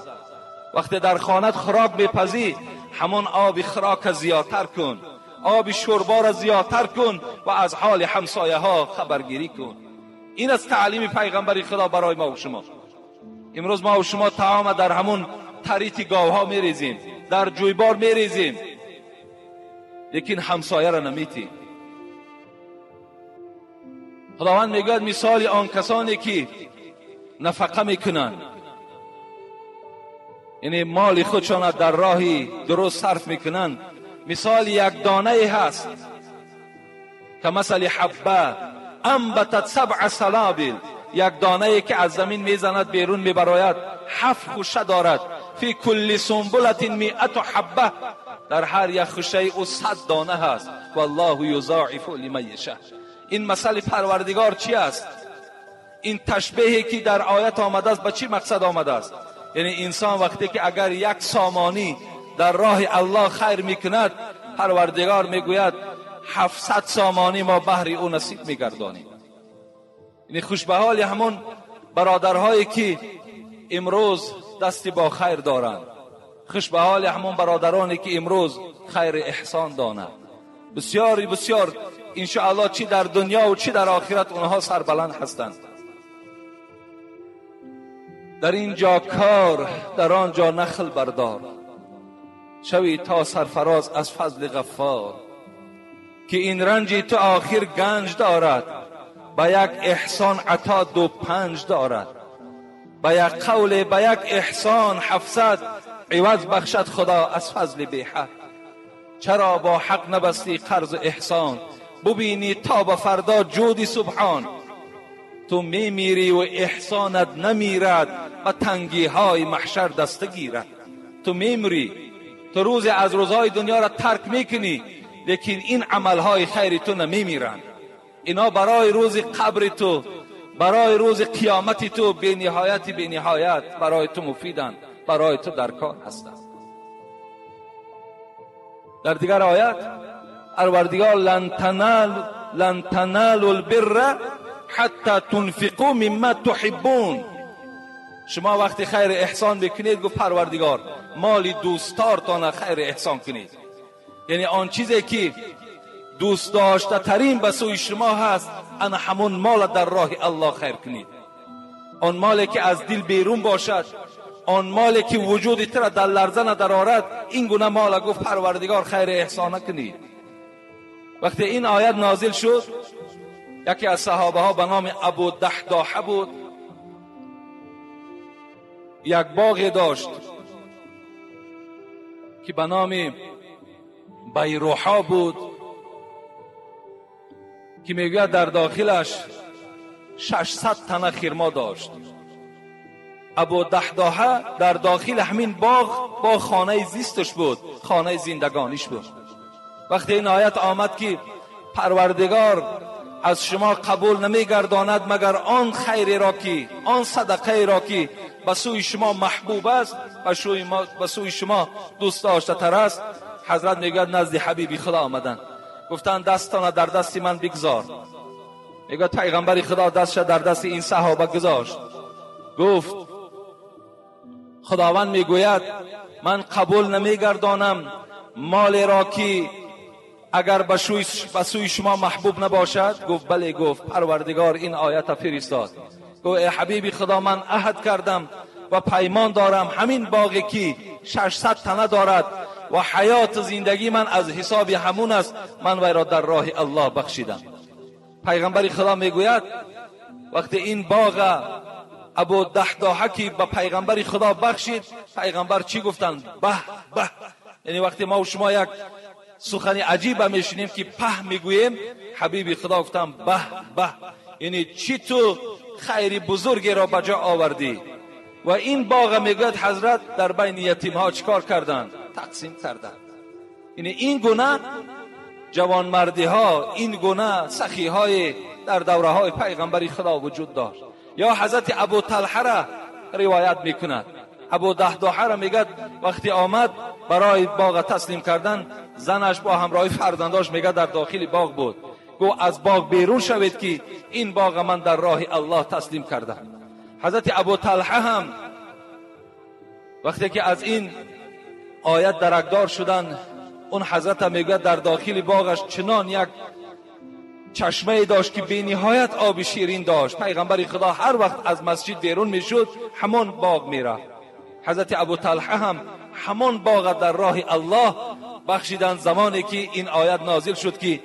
Speaker 1: وقتی در خانت خوراک میپزی همون آب خوراک زیادتر کن، آب شوربا را زیادتر کن و از حال همسایه ها خبرگیری کن. این از تعلیم پیغمبر خدا برای ما و شما. امروز ما و شما طعام در همون تریت گاوها میریزیم، در جویبار میریزیم، لیکن همسایه را نمیتیم. خداوند میگوید مثال آن کسانی که نفقه میکنند، یعنی مال خودشان در راهی درست صرف میکنند، مثال یک دانه هست که مثل حبه انبتت 7 سنابل، یک دانه که از زمین میزند بیرون میبراید، 7 خوشه دارد. فی کل سنبلة 100 حبه، در هر یک خوشه او 100 دانه هست. والله یضاعف لمن یشاء. این مثل پروردگار چی است؟ این تشبیهی که در آیت آمده است به چی مقصد آمده است؟ یعنی انسان وقتی که اگر یک سامانی در راه الله خیر میکند، پروردگار میگوید 700 سامانی ما بهر او نصیب میگردانیم. یعنی خوش به حال همون برادرهایی که امروز دستی با خیر دارند، خوش به حال همون برادرانی که امروز خیر احسان دانند. بسیاری بسیار انشاءالله چی در دنیا و چی در آخرت اونها سربلند هستند. در اینجا کار، در آنجا نخل بردار، شوی تا سرفراز از فضل غفار. که این رنجی تو آخر گنج دارد، به یک احسان عطا 2 5 دارد، به یک قول به یک احسان 700 عوض بخشد خدا از فضل بی حد. چرا با حق نبستی قرض احسان، ببینی تا به فردا جودی سبحان. تو میمیری و احسانت نمیرد، و تنگی های محشر دسته گیرد. تو میمیری، تو روز از روزهای دنیا را ترک میکنی، لیکن این عملهای خیر تو نمیمیرند. اینا برای روز قبر تو، برای روز قیامت تو بی نهایت بی نهایت برای تو مفیدند، برای تو در کار هستند. در دیگر آیت پروردگار لن تنالوا البر حتی تنفقوا مما تحبون. شما وقتی خیر احسان بکنید، گفت پروردگار مال دوستارتان خیر احسان کنید. یعنی آن چیزی که دوست داشته ترین به سوی شما هست، انا همون مال در راه الله خیر کنید. آن مالی که از دل بیرون باشد، آن مالی که وجود تو را در لرزه ندارد، این گونه مال گفت پروردگار خیر احسان کنید. وقتی این آیت نازل شد، یکی از صحابه ها به نام ابو دحداحه بود، یک باغ داشت که به نام بیروحا بود که میگوید در داخلش 600 تنه خرما داشت. ابو دحداحه در داخل همین باغ با خانه زیستش بود، خانه زندگانیش بود. وقتی این آیت آمد که پروردگار از شما قبول نمیگرداند مگر آن خیری را که، آن صدقه را که به سوی شما محبوب است، به سوی شما دوست داشته تر است، حضرت میگوید نزد حبیبی خدا آمدند، گفتند دستان در دست من بگذار. میگوید پیغمبر خدا دستش در دست این صحابه گذاشت، گفت خداوند میگوید من قبول نمیگردانم مال را که اگر به سوی شما محبوب نباشد. گفت بله. گفت پروردگار این آیت فرستاد. گفت ای حبیبی خدا، من عهد کردم و پیمان دارم همین باغی که 600 تنه دارد و حیات زندگی من از حساب همون است، من وی را در راه الله بخشیدم. پیغمبر خدا میگوید وقتی این باغ ابو دحداحه که به پیغمبر خدا بخشید، پیغمبر چی گفتند؟ به به. یعنی وقتی ما و شما یک سخن عجیب میشنیم که په میگوییم، حبیب خدا گفتم به به، یعنی چی تو خیری بزرگی را به جا آوردی. و این باغ میگوید حضرت در بین یتیم ها چیکار کردند؟ تقسیم کردند. یعنی این گونه جوانمردی ها، این گونه سخی های در دوره های پیغمبری خدا وجود داشت. یا حضرت ابو طلحه را روایت میکند، ابو دحداحه را میگد وقتی آمد برای باغ تسلیم کردن، زنش با همراهی فرزنداش میگه در داخل باغ بود، گو از باغ بیرون شوید که این باغ من در راه الله تسلیم کردم. حضرت ابو طلحه هم وقتی که از این آیت درکدار شدن، اون حضرت میگه در داخل باغش چنان یک چشمه داشت که بی نهایت آب شیرین داشت. پیغمبر خدا هر وقت از مسجد بیرون میشد همان باغ میرفت. حضرت ابو طلحه هم همان باغ در راه الله بخشیدن. زمانی که این آیت نازل شد که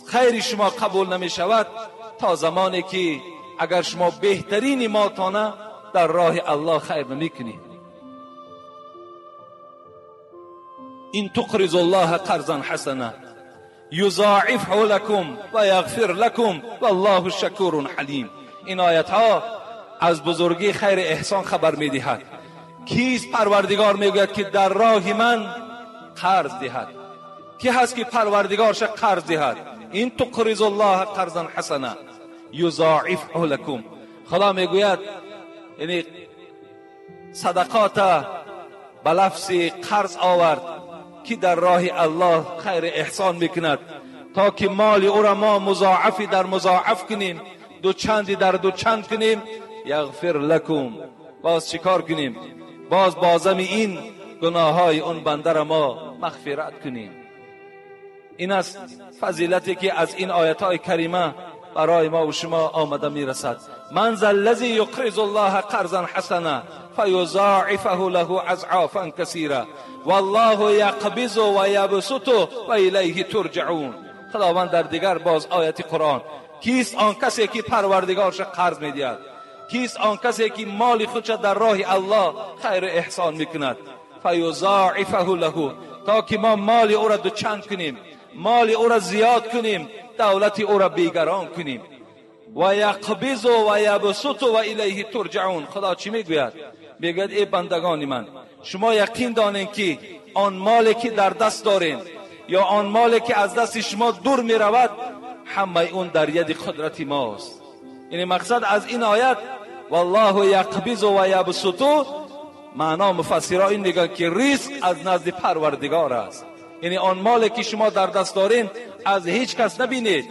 Speaker 1: خیر شما قبول نمی شود تا زمانی که اگر شما بهترین مالتانه در راه الله خیر نمی کنید. این تقرض الله قرضا حسنا یضاعفه لكم و یغفر لكم والله شکور حلیم. این آیت ها از بزرگی خیر احسان خبر می دهد. کیست پروردگار میگوید که در راه من قرض دهد؟ کی هست که پروردگارش قرض دهد؟ این تقرض الله قرضا حسنا یضاعفه لكم. خدا میگوید یعنی صدقات به لفظ قرض آورد که در راه الله خیر احسان میکند تا که مال او را ما مضاعفی در مضاعف کنیم، دو چندی در دو چند کنیم. یغفر لکم، باز چیکار کنیم؟ باز بازم این گناه های اون بنده را ما مغفرت کنیم. این است فضیلتی که از این آیت های کریمه برای ما و شما آمده میرسد. من ذا الذی یقرض الله قرضا حسنا فیضاعفه له اضعافا کثیرا والله یقبض و یبسط و الیه ترجعون. خداوند در دیگر باز آیت قرآن Кист он касе ки парвардигорша қарз медиҳад? Кист он касе ки моли худша дар роҳи Аллоҳ хайру эҳсон мекунад? Фаюзоифаҳу лаҳу, то ки мо моли ӯро дучанд кунем, моли ӯро зиёд кунем, давлати ӯро бегарон кунем. Ва яқбизу ва ябсуту ва илайҳи турҷаун. Худо чӣ мегӯяд? Мегӯяд эй бандагони ман, шумо яқин донед ки он моле ки дар даст доред ё он моле ки аз дасти шумо дур меравад, ҳамаи он дар яди қудрати мост. Яъне мақсад аз ин оят валлоҳу яқбизу ва ябсуту, маъно муфассиро ин мегӯянд ки ризқ аз назди парвардигор аст. Яъне он моле ки шумо дар даст доред аз ҳеҷ кас набинед,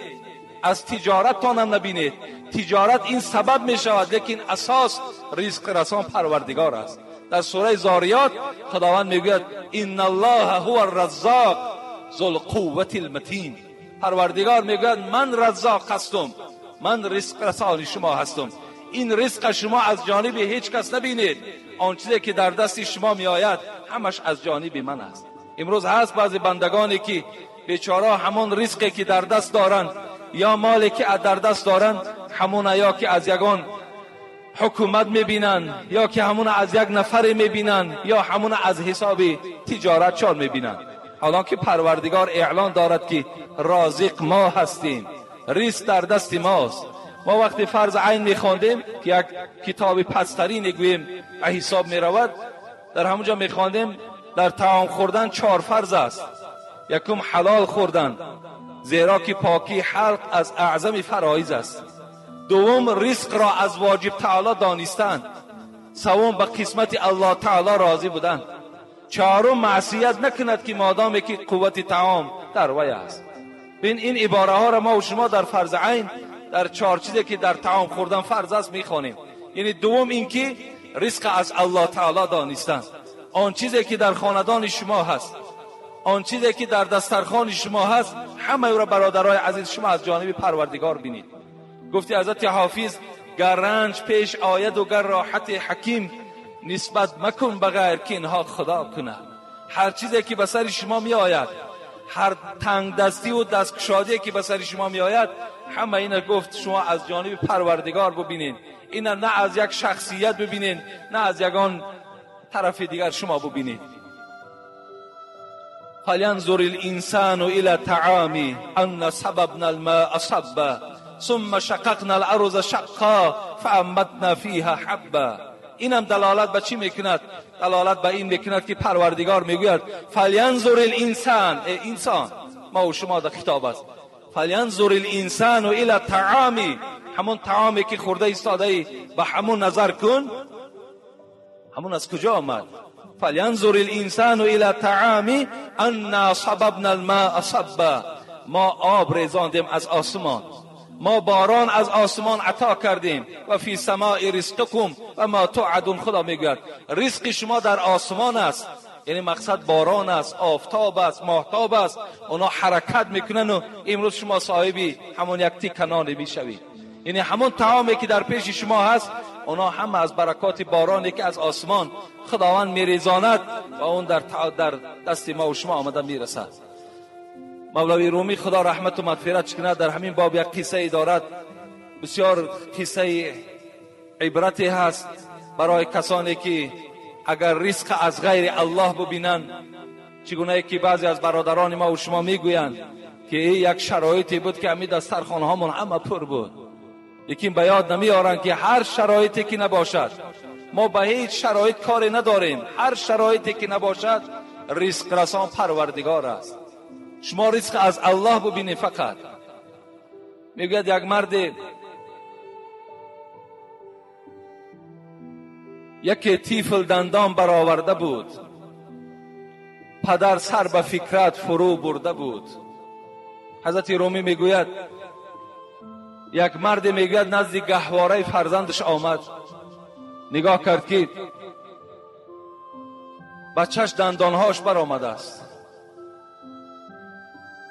Speaker 1: аз тиҷораттонам набинед. Тиҷорат ин сабаб мешавад, лекин асос ризқ расон парвардигор аст. Дар сураи Зориёт Худованд мегӯяд инналлоҳа ҳува раззоқ зул қуввати лматин. Парвардигор мегӯяд ман раззоқ ҳастум, ман ризқ расони шумо ҳастум. Ин ризқа шумо аз ҷониби ҳеҷ кас набинед, он чизе ки дар дасти шумо меояд ҳамаш аз ҷониби ман аст. Имрӯз ҳаст баъзе бандагоне ки бечора ҳамон ризқе ки дар даст доранд ё моле ки дар даст доранд, ҳамона ё ки аз ягон ҳукумат мебинанд, ё ки ҳамона аз як нафаре мебинанд, ё ҳамона аз ҳисоби тиҷорат чор мебинанд. ҳолон ки парвардигор эълон дорад ки розиқ мо ҳастем, ризқ дар дасти мост. Мо вақте фарз айн мехондем ки як китоби пастарин гӯем ба ҳисоб меравад, дар ҳамонҷо мехондем дар таом хӯрдан 4 фарз аст. Якум ҳалол хӯрдан, зеро ки покии ҳалқ аз аъзами фароиз аст. Дуввум ризқро аз воҷиб таоло донистан. Севум ба қисмати Аллоҳ таоло розӣ будан. Чаҳорум маъсият накунад ки модоме ки қуввати таом дар вай аст. Бин ин ибораҳоро мо шумо дар фарз айн дар 4 чизе ки дар таом хӯрдан фарз аст мехонем. Яъне дуввум ин ки ризқ аз Аллоҳ таоло донистан. Он чизе ки дар хонадони шумо ҳаст, он чизе ки дар дастархони шумо ҳаст, ҳамаи ӯро бародарои азиз шумо аз ҷониби парвардигор бинед. Гуфти ҳазрати ҳофиз гар ранҷ пеш ояду гар роҳати ҳаким, нисбат макун ба ғайр ки инҳо худо кунад. Ҳар чизе ки ба сари шумо меояд, ҳар тангдастиву дасткушодие ки ба сари шумо меояд, ҳама ина гуфт шумо аз ҷониби парвардигор бубинед. Ина на аз як шахсият бубинед, на аз ягон тарафи дигар шумо бубинед. فلينظر الإنسان إلى طعامه أن صببنا الماء صبا ثم شققنا الأرض شقا فأنبتنا فيها حبا. اینم دلالت به چی میکند؟ دلالت به این میکند که پروردگار میگوید فلینظر الانسان، ای انسان، ما و شما در خطاب است. فلینظر الانسان الی طعامی، همون طعامی که خورده ایستاده ای به همون نظر کن، همون از کجا آمد؟ فلینظر الانسان الی طعامی انا صببنا الماء صبا. ما آب ریزاندیم از آسمان، ما باران از آسمان عطا کردیم. و فی سماء رزقکم و ما توعدون. خدا میگوید رزق شما در آسمان است، یعنی مقصد باران است، آفتاب است، ماهتاب است، اونا حرکت میکنن و امروز شما صاحبی همون یک تیک نان میشوید. یعنی همون طعامی که در پیش شما هست، اونا هم از برکات بارانی که از آسمان خداوند میریزاند و اون در دست ما و شما آمده میرسد. مولوی رومی خدا رحمت و مغفرت کند در همین باب یک قصه ای دارد، بسیار قصه عبرتی هست برای کسانی که اگر رزق از غیر الله ببینند، چگونه که بعضی از برادران ما و شما میگویند که یک شرایطی بود که همین دسترخوان هامون همه پر بود، یکی به یاد نمیارند که هر شرایطی که نباشد، ما به هیچ شرایط کاری نداریم، هر شرایطی که نباشد رزق رسان پروردگار است. شما رزق از الله ببینید فقط. میگوید یک مرد یکی تیفل دندان برآورده بود، پدر سر به فکرت فرو برده بود. حضرت رومی میگوید یک مرد میگوید نزد گهواره فرزندش آمد، نگاه کرد که بچهش دندانهاش برآمده است.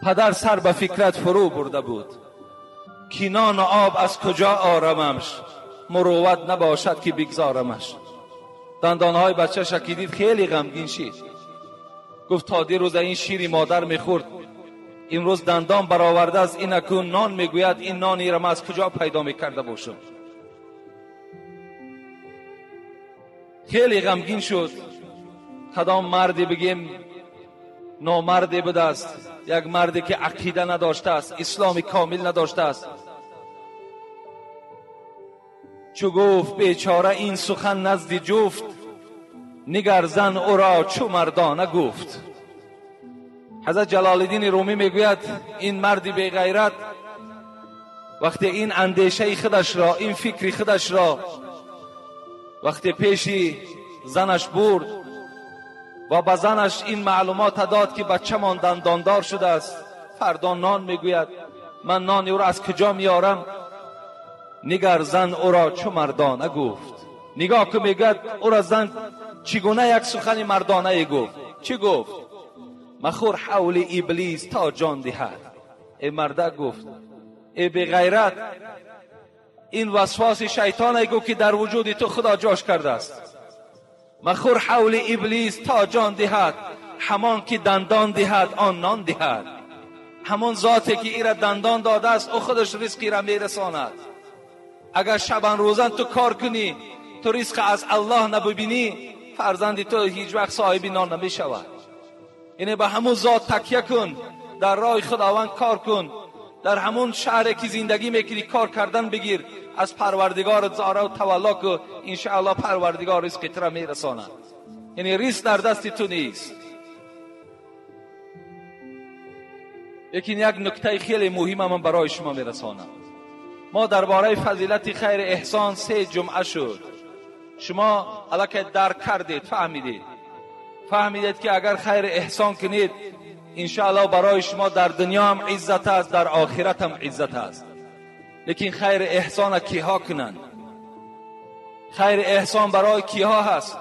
Speaker 1: پدر سر به فکرت فرو برده بود که نان و آب از کجا آرمش، مروت نباشد که بگذارمش. دندانهای بچه‌ش که دید خیلی غمگین شد، گفت تا دیروز این شیری مادر میخورد، Имрӯз дандон баровардааст, ин акун нон мегӯяд, ин нонеро ман аз куҷо пайдо мекарда бошам? Хеле ғамгин шуд. Кадом марде бигем номарде будааст, як марде ки ақида надоштааст, исломи комил надоштааст. Чу гуфт бечора ин сухан назди ҷуфт, нигар зан ӯро чу мардона гуфт. Ҳазрат Ҷалолиддини Румӣ мегӯяд ин марди беғайрат вақте ин андешаи худашро, ин фикри худашро вақте пеши занаш бурд ва ба занаш ин маълумот дод ки бачамон дандондор шудааст, фардо нон мегӯяд, ман нони ӯро аз куҷо меорам? Нигар зан ӯро чу мардона гуфт. Нигоҳ ку, мегӯяд ӯро зан чӣ гуна як сухани мардонае гуфт. Чӣ гуфт? Махӯр ҳавли иблис то ҷон диҳад. Э марда гуфт, э беғайрат, ин васвоси шайтоне гуфт ки дар вуҷуди ту худо ҷош кардааст. Махӯр ҳавли иблис то ҷон диҳад, ҳамон ки дандон диҳад он нон диҳад. Ҳамон зоте ки ира дандон додааст, ӯ худаш ризқира мерасонад. Агар шабан рӯзан ту кор кунӣ, ту ризқ аз Аллоҳ набибинӣ, фарзанди ту ҳеҷ вақт соҳиби нон намешавад. Яъне ба ҳамон зот такя кун, дар роҳи Худованд кор кун, дар ҳамон шаҳре ки зиндагӣ мекунӣ кор кардан бигир, аз Парвардигор зора ва тавалло ку, иншааллоҳ Парвардигор ризқи туро мерасонад. Яъне ризқ дар дасти ту нест. Лекин як нуктаи хеле муҳима ман барои шумо мерасонам. Мо дар бораи фазилати хайри эҳсон се ҷумъа шуд. Шумо аллакай дарк кардед, фаҳмидед. Фаҳмидед ки агар хайри эҳсон кунед, иншааллоҳ барои шумо дар дунё ҳам иззат аст, дар охират ҳам иззат аст. Лекин хайри эҳсона киҳо кунанд? Хайри эҳсон барои киҳо ҳаст?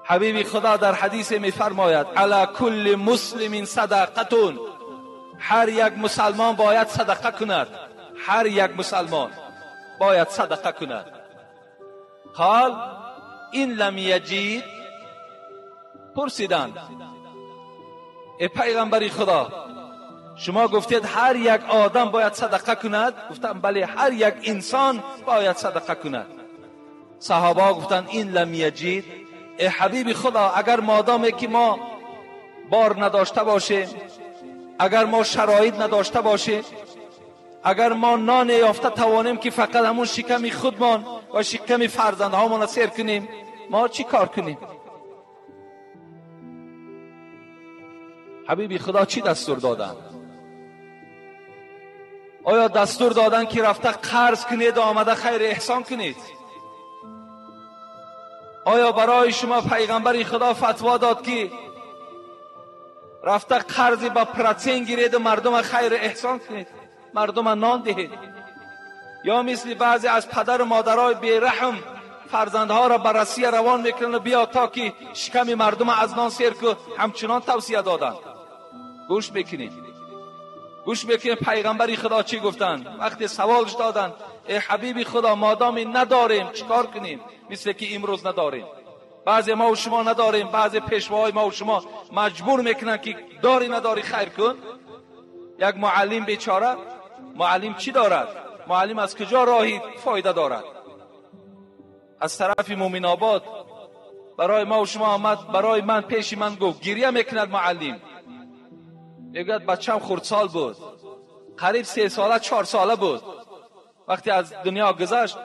Speaker 1: Ҳабиби Худо дар ҳадисе мефармояд: ала кулли муслимин садақатун. Ҳар як мусалмон бояд садақа кунад. Ҳар як мусалмон бояд садақа кунад. Қол ин лам яҷид. Пурсиданд: э пайғамбари Худо, шумо гуфтед ҳар як одам бояд садақа кунад? Гуфтанд бале, ҳар як инсон бояд садақа кунад. Саҳобаҳо гуфтанд ин лам яҷид. Э ҳабиби Худо, агар модоме ки мо бор надошта бошем, агар мо шароит надошта бошем, агар мо нон ёфта тавонем ки фақат ҳамун шиками худмон ва шиками фарзандҳомонро сер кунем, мо чӣ кор кунем? Ҳабиби Худо чӣ дастур доданд? Оё дастур доданд ки рафта қарз кунед ва омада хайри эҳсон кунед? Оё барои шумо пайғамбари Худо фатво дод ки рафта қарзи ба процент гиреду мардума хайри эҳсон кунед, мардума нон диҳед? Ё мисли баъзе аз падару модарои бераҳм фарзандҳоро ба Россия равон мекунанд, биё то ки шиками мардума аз нон сер ку, ҳамчунон тавсия доданд. Гӯш мекунед, гӯш мекунед пайғамбари Худо чӣ гуфтанд? Вақте саволш доданд: э ҳабиби Худо, модоме надорем чӣ кор кунем? Мисле ки имрӯз надорем, баъзе мо шумо надорем, баъзе пешвоҳои мо шумо маҷбур мекунанд ки дори надори хайр кун. Як муаллим бечора, муаллим чӣ дорад? Муаллим аз куҷо роҳи фоида дорад? Аз тарафи Мӯминобод барои мо шумо омад, барои ман пеши ман гуфт, гиря мекунад муаллим, мегӯяд бачам хурдсол буд, қариб 3 сола 4 сола буд. Вақте аз дунё гузашт,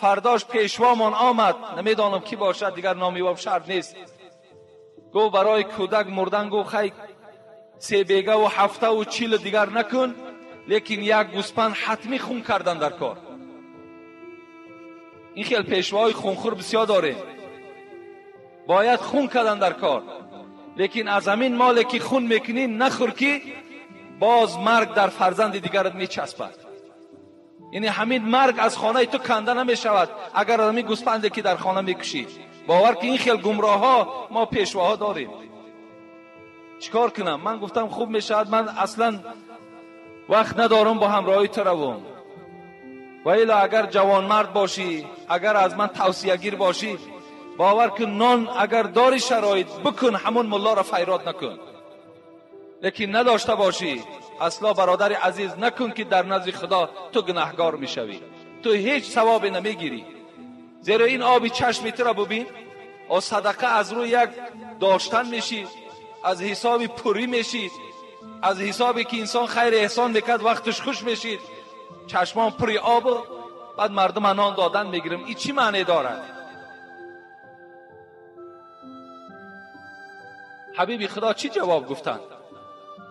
Speaker 1: фардош пешвомон омад, намедонам ки бошад, дигар номи ӯ шарт нест. Гуфт барои кӯдак мурдан, гуфт хай 3 бега ва 7 ва 40 дигар накун, лекин як гӯспанд ҳатмӣ хун кардан дар кор. Ин хел пешвоҳои хунхӯр бисёр дорем, бояд хун кардан дар кор, лекин аз ҳамин моле ки хун мекунӣ нахӯр ки боз марг дар фарзанди дигарат мечаспад. Яъне ҳамин марг аз хонаи ту канда намешавад агар аз ҳамин гӯспанде ки дар хона мекушӣ. Бовар ки ин хел гумроҳҳо мо пешвоҳо дорем. Чӣ кор кунам? Ман гуфтам хуб мешавад, ман аслан вақт надорам бо ҳамроҳи ту равам. Ва ило агар ҷавонмард бошӣ, агар аз ман тавсиягир бошӣ, бовар кун нон агар дори шароит бикун, ҳамон муллоро файрод накун. Лекин надошта бошӣ, асло бародари азиз, накун ки дар назди Худо ту гунаҳгор мешавӣ, ту ҳеҷ савобе намегирӣ. Зеро ин оби чашми туро бубин, о садақа аз рӯи як доштан мешӣ, аз ҳисоби пурӣ мешӣ, аз ҳисобе ки инсон хайр эҳсон мекард вақташ хуш мешид, чашмон пури об, баъд мардум нон додан мегирем. Ин чӣ маъне дорад? Ҳабиби Худо чӣ ҷавоб гуфтанд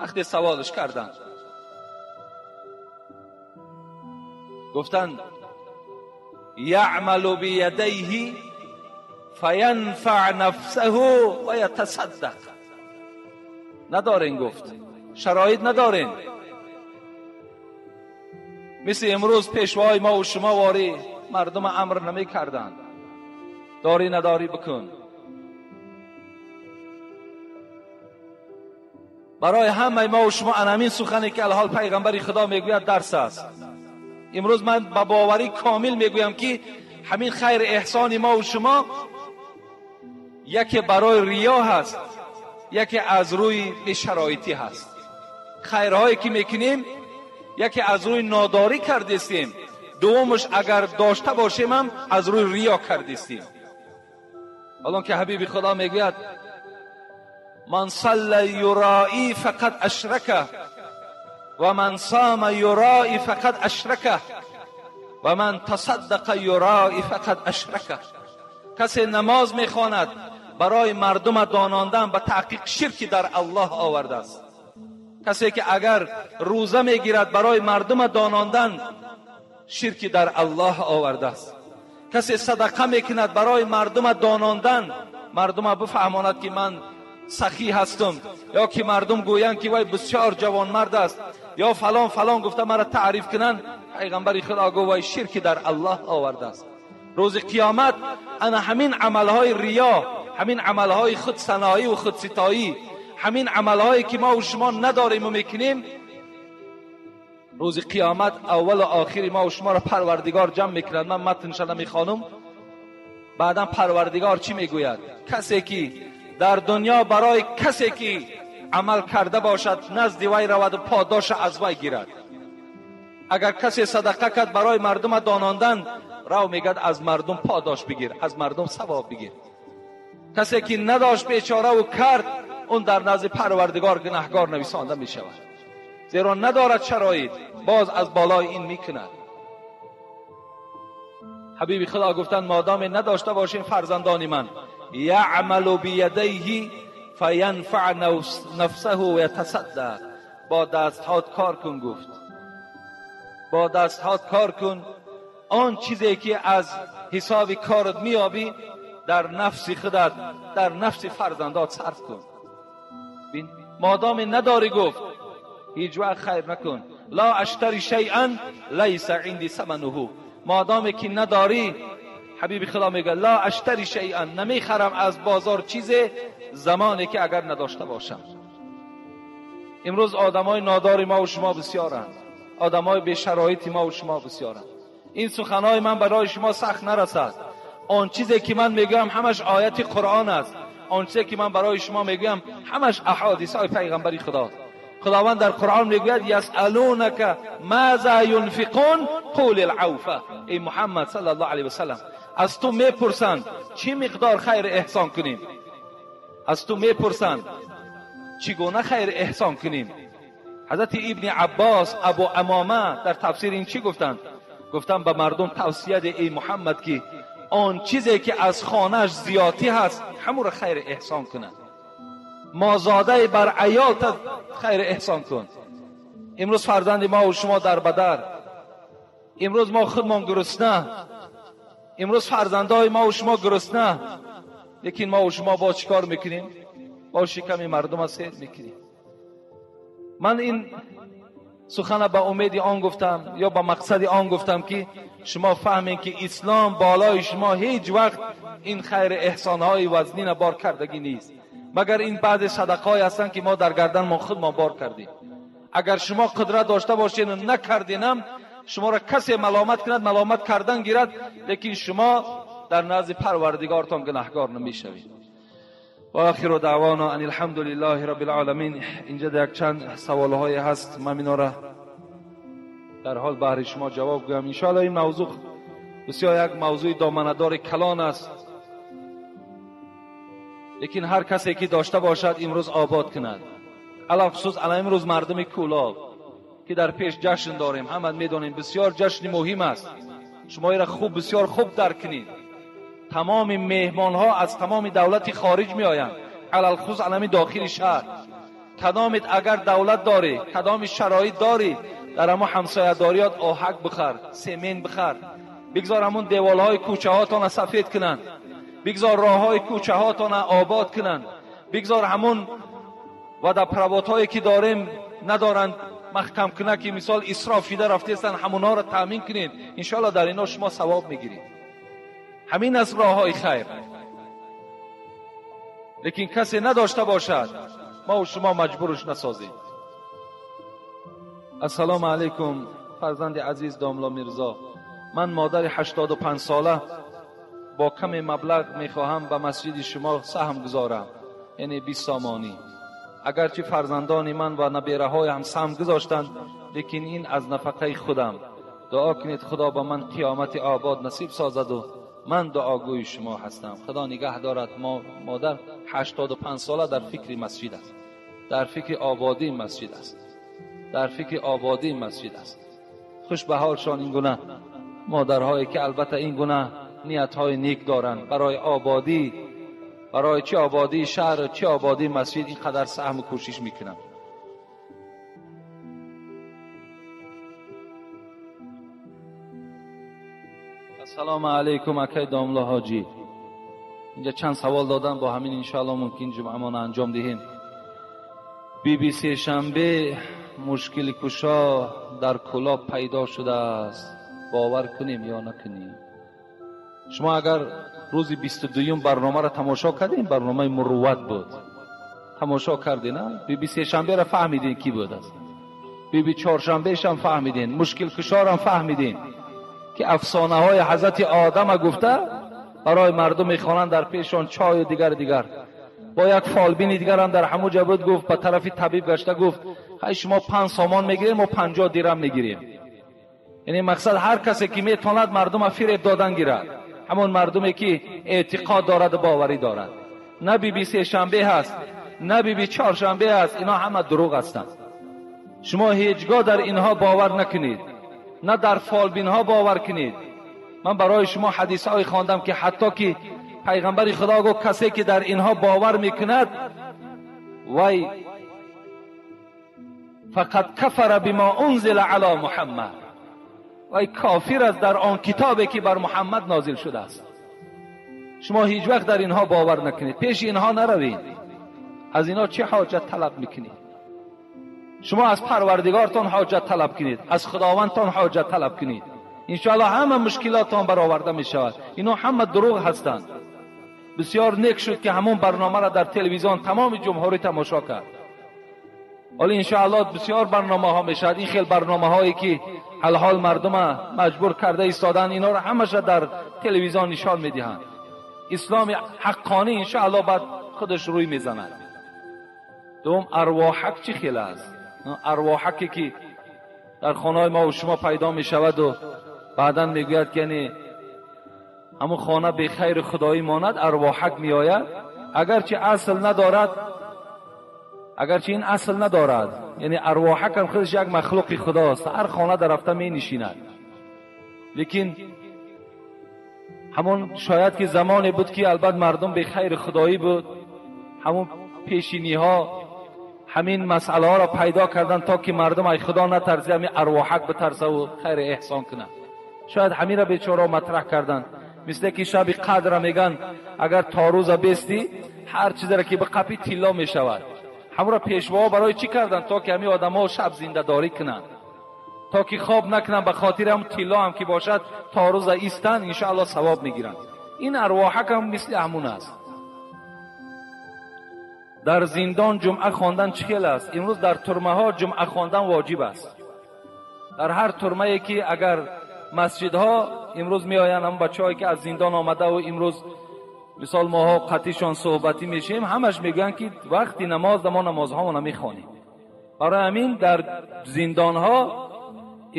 Speaker 1: вақте саволаш карданд? Гуфтанд یعمل بیدیه فینفع نفسه و یتصدق. ندارین، گفت شرایط ندارین. مثل امروز پیشوای ما و شما واری مردم امر نمی کردند، داری نداری بکن. برای همه ما و شما انامین سخنی که الحال پیغمبر خدا میگوید درس است. امروز من با باوری کامل میگویم که همین خیر احسان ما و شما یکی برای ریا هست، یکی از روی بی‌شرایطی هست. خیرهایی که میکنیم یکی از روی ناداری کردستیم، دومش اگر داشته باشیم هم از روی ریا کردستیم. الان که حبیب خدا میگوید من صلی یرائی فقد اشرکه و من صام یرائی فقد اشرکه و من تصدق یرائی فقد اشرکه. کسی نماز میخواند برای مردم داناندن به تحقیق شرکی در الله آورده است. کسی که اگر روزه میگیرد برای مردم داناندن شرکی در الله آورده است. کسی صدقه میکند برای مردم داناندن، مردم بفهماند که من سخی هستم، یا که مردم گویند که وای بسیار جوانمرد است، یا فلان فلان گفته مرا تعریف کنند، پیغمبر خدا گفت وای شرکی در الله آورده است. روز قیامت انا همین عملهای ریا، همین عملهای خودثنایی و خودستایی، همین عملهایی که ما و شما نداریم و میکنیم، روز قیامت اول و آخر ما و شما را پروردگار جمع میکند. من متنش نمیخوانم. بعدا پروردگار چی میگوید؟ کسی که در دنیا برای کسی که عمل کرده باشد نزد وی رود و پاداش از وی گیرد. اگر کسی صدقه کرد برای مردم داناندن، رو میگد از مردم پاداش بگیر، از مردم ثواب بگیر. کسی که نداشت بیچاره و کرد، اون در نزد پروردگار گناهگار نویسانده می شود، زیرا ندارد شرایط، باز از بالای این میکند. حبیب خدا گفتند مادام نداشته باشین فرزندان من، یعمل بیدیه فینفع نفسه و یتصدق. با دستهات کار کن، گفت با دستهات کار کن، آن چیزی که از حساب کارت میابی در نفس خودت، در نفس فرزندات صرف کن. مادام نداری، گفت هیچ وقت خیر نکن. لا اشتری شیئا لیس عندی ثمنه. مادامی که نداری، حبیب خدا میگه لا اشتری شیئا، نمیخرم از بازار چیز زمانی که اگر نداشته باشم. امروز آدمای نادار ما و شما بسیارند، آدمای بی شرایط ما و شما بسیارند. این سخنهای من برای شما سخت نرسد. آن چیزی که من میگم همش آیت قرآن است، آن چیزی که من برای شما میگویم همش احادیث های پیغمبری خدا. خداوند در قرآن میگوید یسألونک ماذا ینفقون قول العوفه. ای محمد صلی الله علیه و سلم، از تو میپرسند چی مقدار خیر احسان کنیم، از تو میپرسند چگونه خیر احسان کنیم. حضرت ابن عباس ابو امامه در تفسیر این چی گفتند؟ گفتند به مردم توصیه ده ای محمد که آن چیزی که از خانهش زیادی هست همون را خیر احسان کنند. مازاده بر عیالت خیر احسان کن. امروز فرزند ما و شما در بدر، امروز ما خودمان گرسنه، امروز فرزندای ما و شما گرسنه، لیکن ما و شما با چیکار میکنیم؟ با شکم مردم سیر میکنیم. من این سخن به امید آن گفتم یا به مقصد آن گفتم که شما فهمین که اسلام بالای شما هیچ وقت این خیر احسانهای وزنین بار کردگی نیست، مگر این بعض صدقهای هستند که ما در گردن ما خود ما بار کردیم. اگر شما قدرت داشته باشین و نکردینم، شما را کسی ملامت کند، ملامت کردن گیرد، لیکن شما در نزد پروردگارتان گناهگار نمیشوید. و آخر دعوانا ان الحمد لله رب العالمین. اینجا یک چند سوال‌های هست، من اینا را در حال بهر شما جواب گویم ان شاء الله. این موضوع بسیار یک موضوع دامنه‌دار کلان است، لیکن هر کسی که داشته باشد امروز آباد کند. علاوه علی امروز مردم کولاب که در پیش جشن داریم، همه میدانیم بسیار جشن مهم است. شما را خوب بسیار خوب درک کنید. تمام مهمان ها از تمام دولت خارج می آیند، علی الخصوص علی داخل شهر. کدامت اگر دولت داری، کدام شرایط داری، در اما همسایه داریات آهک بخر، سیمنت بخر، بگذار همون دیوالهای کوچه هاتان سفید کنند، بگذار راه های کوچه هاتان آباد کنند، بگذار همون و در پروات هایی که داریم ندارند محکم کنه که مثال اسراف شده رفته هستند، همونها را تامین کنید. انشالله در اینا شما ثواب میگیرید. همین از راه های خیر. لیکن کسی نداشته باشد، ما و شما مجبورش نسازیم. السلام علیکم فرزند عزیز داملا میرزا، من مادر 85 ساله با کم مبلغ میخواهم به مسجد شما سهم گذارم، یعنی 20 سامانی. اگرچه فرزندان من و نبیره های هم سهم گذاشتند، لیکن این از نفقه خودم. دعا کنید خدا به من قیامت آباد نصیب سازد و من دعاگوی شما هستم. خدا نگه دارد. ما مادر 85 ساله در فکر مسجد است، در فکر آبادی مسجد است، در فکر آبادی مسجد است. خوش به حالشان این گونه مادرهایی که البته این گونه نیت‌های نیک دارند برای آبادی، برای چه آبادی شهر، چه آبادی مسجد، اینقدر سهم و کوشش میکنن. السلام علیکم اکای داملا حاجی. اینجا چند سوال دادن، با همین انشاءالله ممکن جمعه انجام دهیم. بی بی سه شنبه مشکل کشا در کلاب پیدا شده است، باور کنیم یا نکنیم؟ شما اگر روز 22 برنامه را تماشا کردین، برنامه مروت بود، تماشا کردین، نه؟ بی بی سه شنبه را فهمیدین کی بود است، بی بی چهارشنبه هم فهمیدین، مشکل کشا را فهمیدین که افسانه های حضرت آدم گفته برای مردم میخوانند، در پیشان چای و دیگر دیگر. با یک فالبین دیگر هم در همون جا بود، گفت به طرف طبیب گشته، گفت خیلی شما 5 سامان میگیریم، ما 50 درهم میگیریم. یعنی مقصد هر کسی که میتواند مردم فریب دادن گیرد، همون مردمی که اعتقاد دارد و باوری دارد. نه بی بی سه شنبه هست، نه بی بی چهارشنبه هست، اینا همه دروغ هستند. شما هیچگاه در اینها باور نکنید، نه در فالبین ها باور کنید. من برای شما حدیث های خواندم که حتی که پیغمبر خدا گفت کسی که در اینها باور میکند وی فقط کفر بما انزل علی محمد، وی کافر است در آن کتابی که بر محمد نازل شده است. شما هیچ وقت در اینها باور نکنید، پیش اینها نروید. از اینها چه حاجت طلب میکنید؟ شما از پروردگارتان حاجت طلب کنید، از خداوندتان حاجت طلب کنید، انشاءالله همه مشکلاتتان برآورده می شود. اینا همه دروغ هستند. بسیار نیک شد که همون برنامه را در تلویزیون تمام جمهوری تماشا کرد. حالا انشاءالله بسیار برنامه ها می شود. این خیلی برنامه هایی که الحال مردم مجبور کرده ایستادن، اینا را همش در تلویزیون نشان می دهند. اسلام حقانی انشاءالله بعد خودش روی می زند. دوم ارواحک چی خیلی است؟ ارواحکی که در خانه ما و شما پیدا می شود و بعدا میگوید که یعنی همون خانه به خیر خدایی ماند، ارواحک می آید. اگرچه اصل ندارد، اگرچه این اصل ندارد، یعنی ارواحک هم خودش یک مخلوق خداست، هر خانه در رفته می نشیند. لیکن همون شاید که زمانی بود که البته مردم به خیر خدایی بود، همون پیشینی ها همین مسئله ها را پیدا کردن تا که مردم ای خدا نترسه، همین ارواحک بترسه و خیر احسان کنه. شاید همین را بیچاره مطرح کردن. مثل که شب قدر میگن اگر تا روز بیستی هر چیز را که به قپی طلا میشود. همون را پیشوا برای چی کردن؟ تا که همین آدم ها شب زنده داری کنن، تا که خواب نکنن، به خاطر هم طلا هم که باشد تا روز ایستن ان شاء الله ثواب میگیرن. این ارواحک هم مثل همون است. در زندان جمعه خواندن چه است؟ امروز در ترمه ها جمعه خواندن واجب است. در هر ترمه که اگر مسجدها امروز می آیند، هم بچه‌هایی که از زندان آمده و امروز Мисол моҳо қатишон суҳбатӣ мешем, ҳамаш мегӯянд ки вақти намоз мо намозҳомона мехонем. Барои ҳамин дар зиндонҳо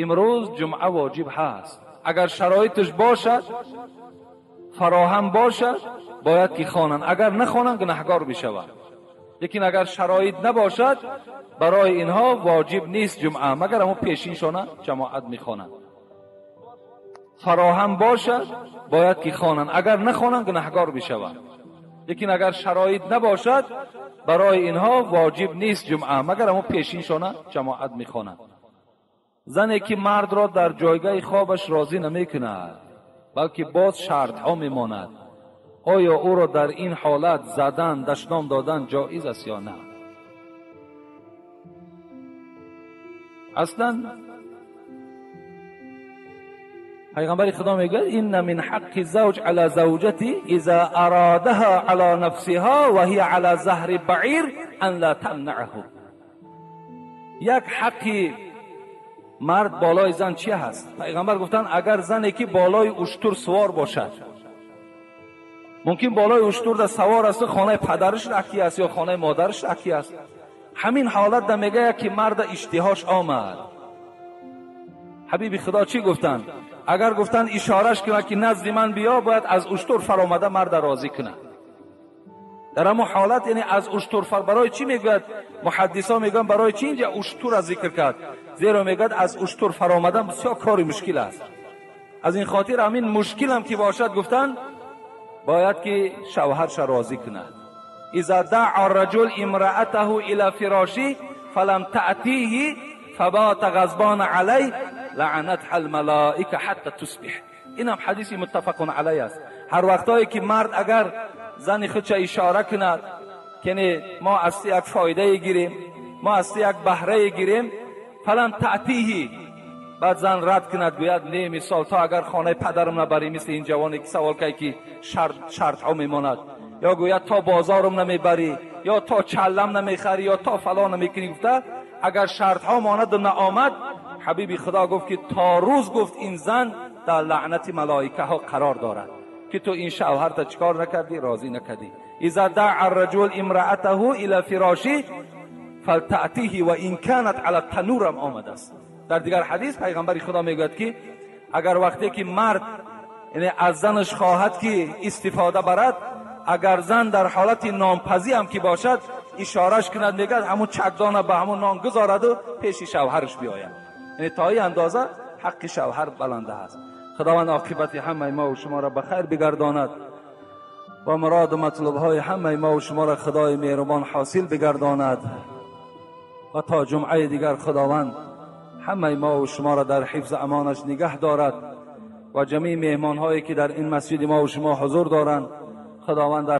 Speaker 1: имрӯз ҷумъа воҷиб ҳаст. Агар шароиташ бошад, фароҳам бошад, бояд ки хонанд. Агар нахонанд гунаҳгор мешаванд. Лекин агар шароит набошад, барои инҳо воҷиб нест ҷумъа, магар ҳамон пешиншона ҷамоат мехонанд. Фароҳам бошад, бояд ки хонанд. Агар нахонанд гунаҳгор мешаванд. Лекин агар шароит набошад, барои инҳо воҷиб нест ҷумъа, магар ҳамон пешиншона ҷамоат мехонанд. Зане ки мардро дар ҷойгоҳи хобаш розӣ намекунад, балки боз шартҳо мемонад, оё ӯро дар ин ҳолат задан, дашном додан ҷоиз аст ё на? Аслан پیغمبر خدا میگه ان من حق الزوج على زوجته اذا ارادها على نفسها وهي على ظهر بعير ان لا تمنعه. یک حقی مرد بالای زن چی هست؟ پیغمبر گفتن اگر زنی که بالای اشتر سوار باشد، ممکن بالای اشتر در سوار است، خانه پدرش رکی است یا خانه مادرش رکی است، همین حالت در میگه که مرد اشتهاش آمد. حبیب خدا چی گفتن؟ اگر گفتن اشارهش کنه که نزد من بیا، باید از اشتر فرامده مرد راضی کنه. در همون حالت یعنی از اشتر فر، برای چی میگوید؟ محدثا میگن برای چی اینجا اشتر را ذکر کرد؟ زیرا میگوید از اشتر فرامدن بسیار کاری مشکل است. از این خاطر همین مشکل هم که باشد گفتن باید که شوهرش راضی کند. اذا دعا الرجل امرأته الى فراشه فلم تأتیه فبات غضبان علیه لعنتها الملائکه حتی تصبح. این هم حدیث متفق علیه است. هر وقتایی که مرد اگر زن خودش اشاره کند که ما از یک فایده گیریم، ما از یک بهره گیریم، فلم تأتیه، بعد زن رد کند گوید نه، مثال تا اگر خانه پدرم نبری، مثل این جوانی که سوال کرد که شرط ها میماند، یا گوید تا بازارم نمیبری، یا تا چلم نمیخری، یا تا فلان نمیکنی، گفته اگر شرط ها ماند و نآمد، حبیبی خدا گفت که تا روز گفت این زن در لعنت ملائکه ها قرار دارد که تو این شوهر تا چیکار نکردی، راضی نکردی. اذا دعا الرجل امرأته الى فراشه فلتأتیه و این كانت علی التنور هم آمده است. در دیگر حدیث پیغمبر خدا میگوید که اگر وقتی که مرد یعنی از زنش خواهد که استفاده برد، اگر زن در حالت نانپزی هم که باشد اشارهش کند، میگد همون چکدانه به همون نان گذارد و پیش شوهرش بیاید. یعنی تا این اندازه حق شوهر بلنده است. خداوند عاقبت همه ما و شما را به خیر بگرداند و مراد و مطلوب های همه ما و شما را خدای مهربان حاصل بگرداند و تا جمعه دیگر خداوند همه ما و شما را در حفظ امانش نگه دارد و جمیع مهمان هایی که در این مسجد ما و شما حضور دارند خداوند در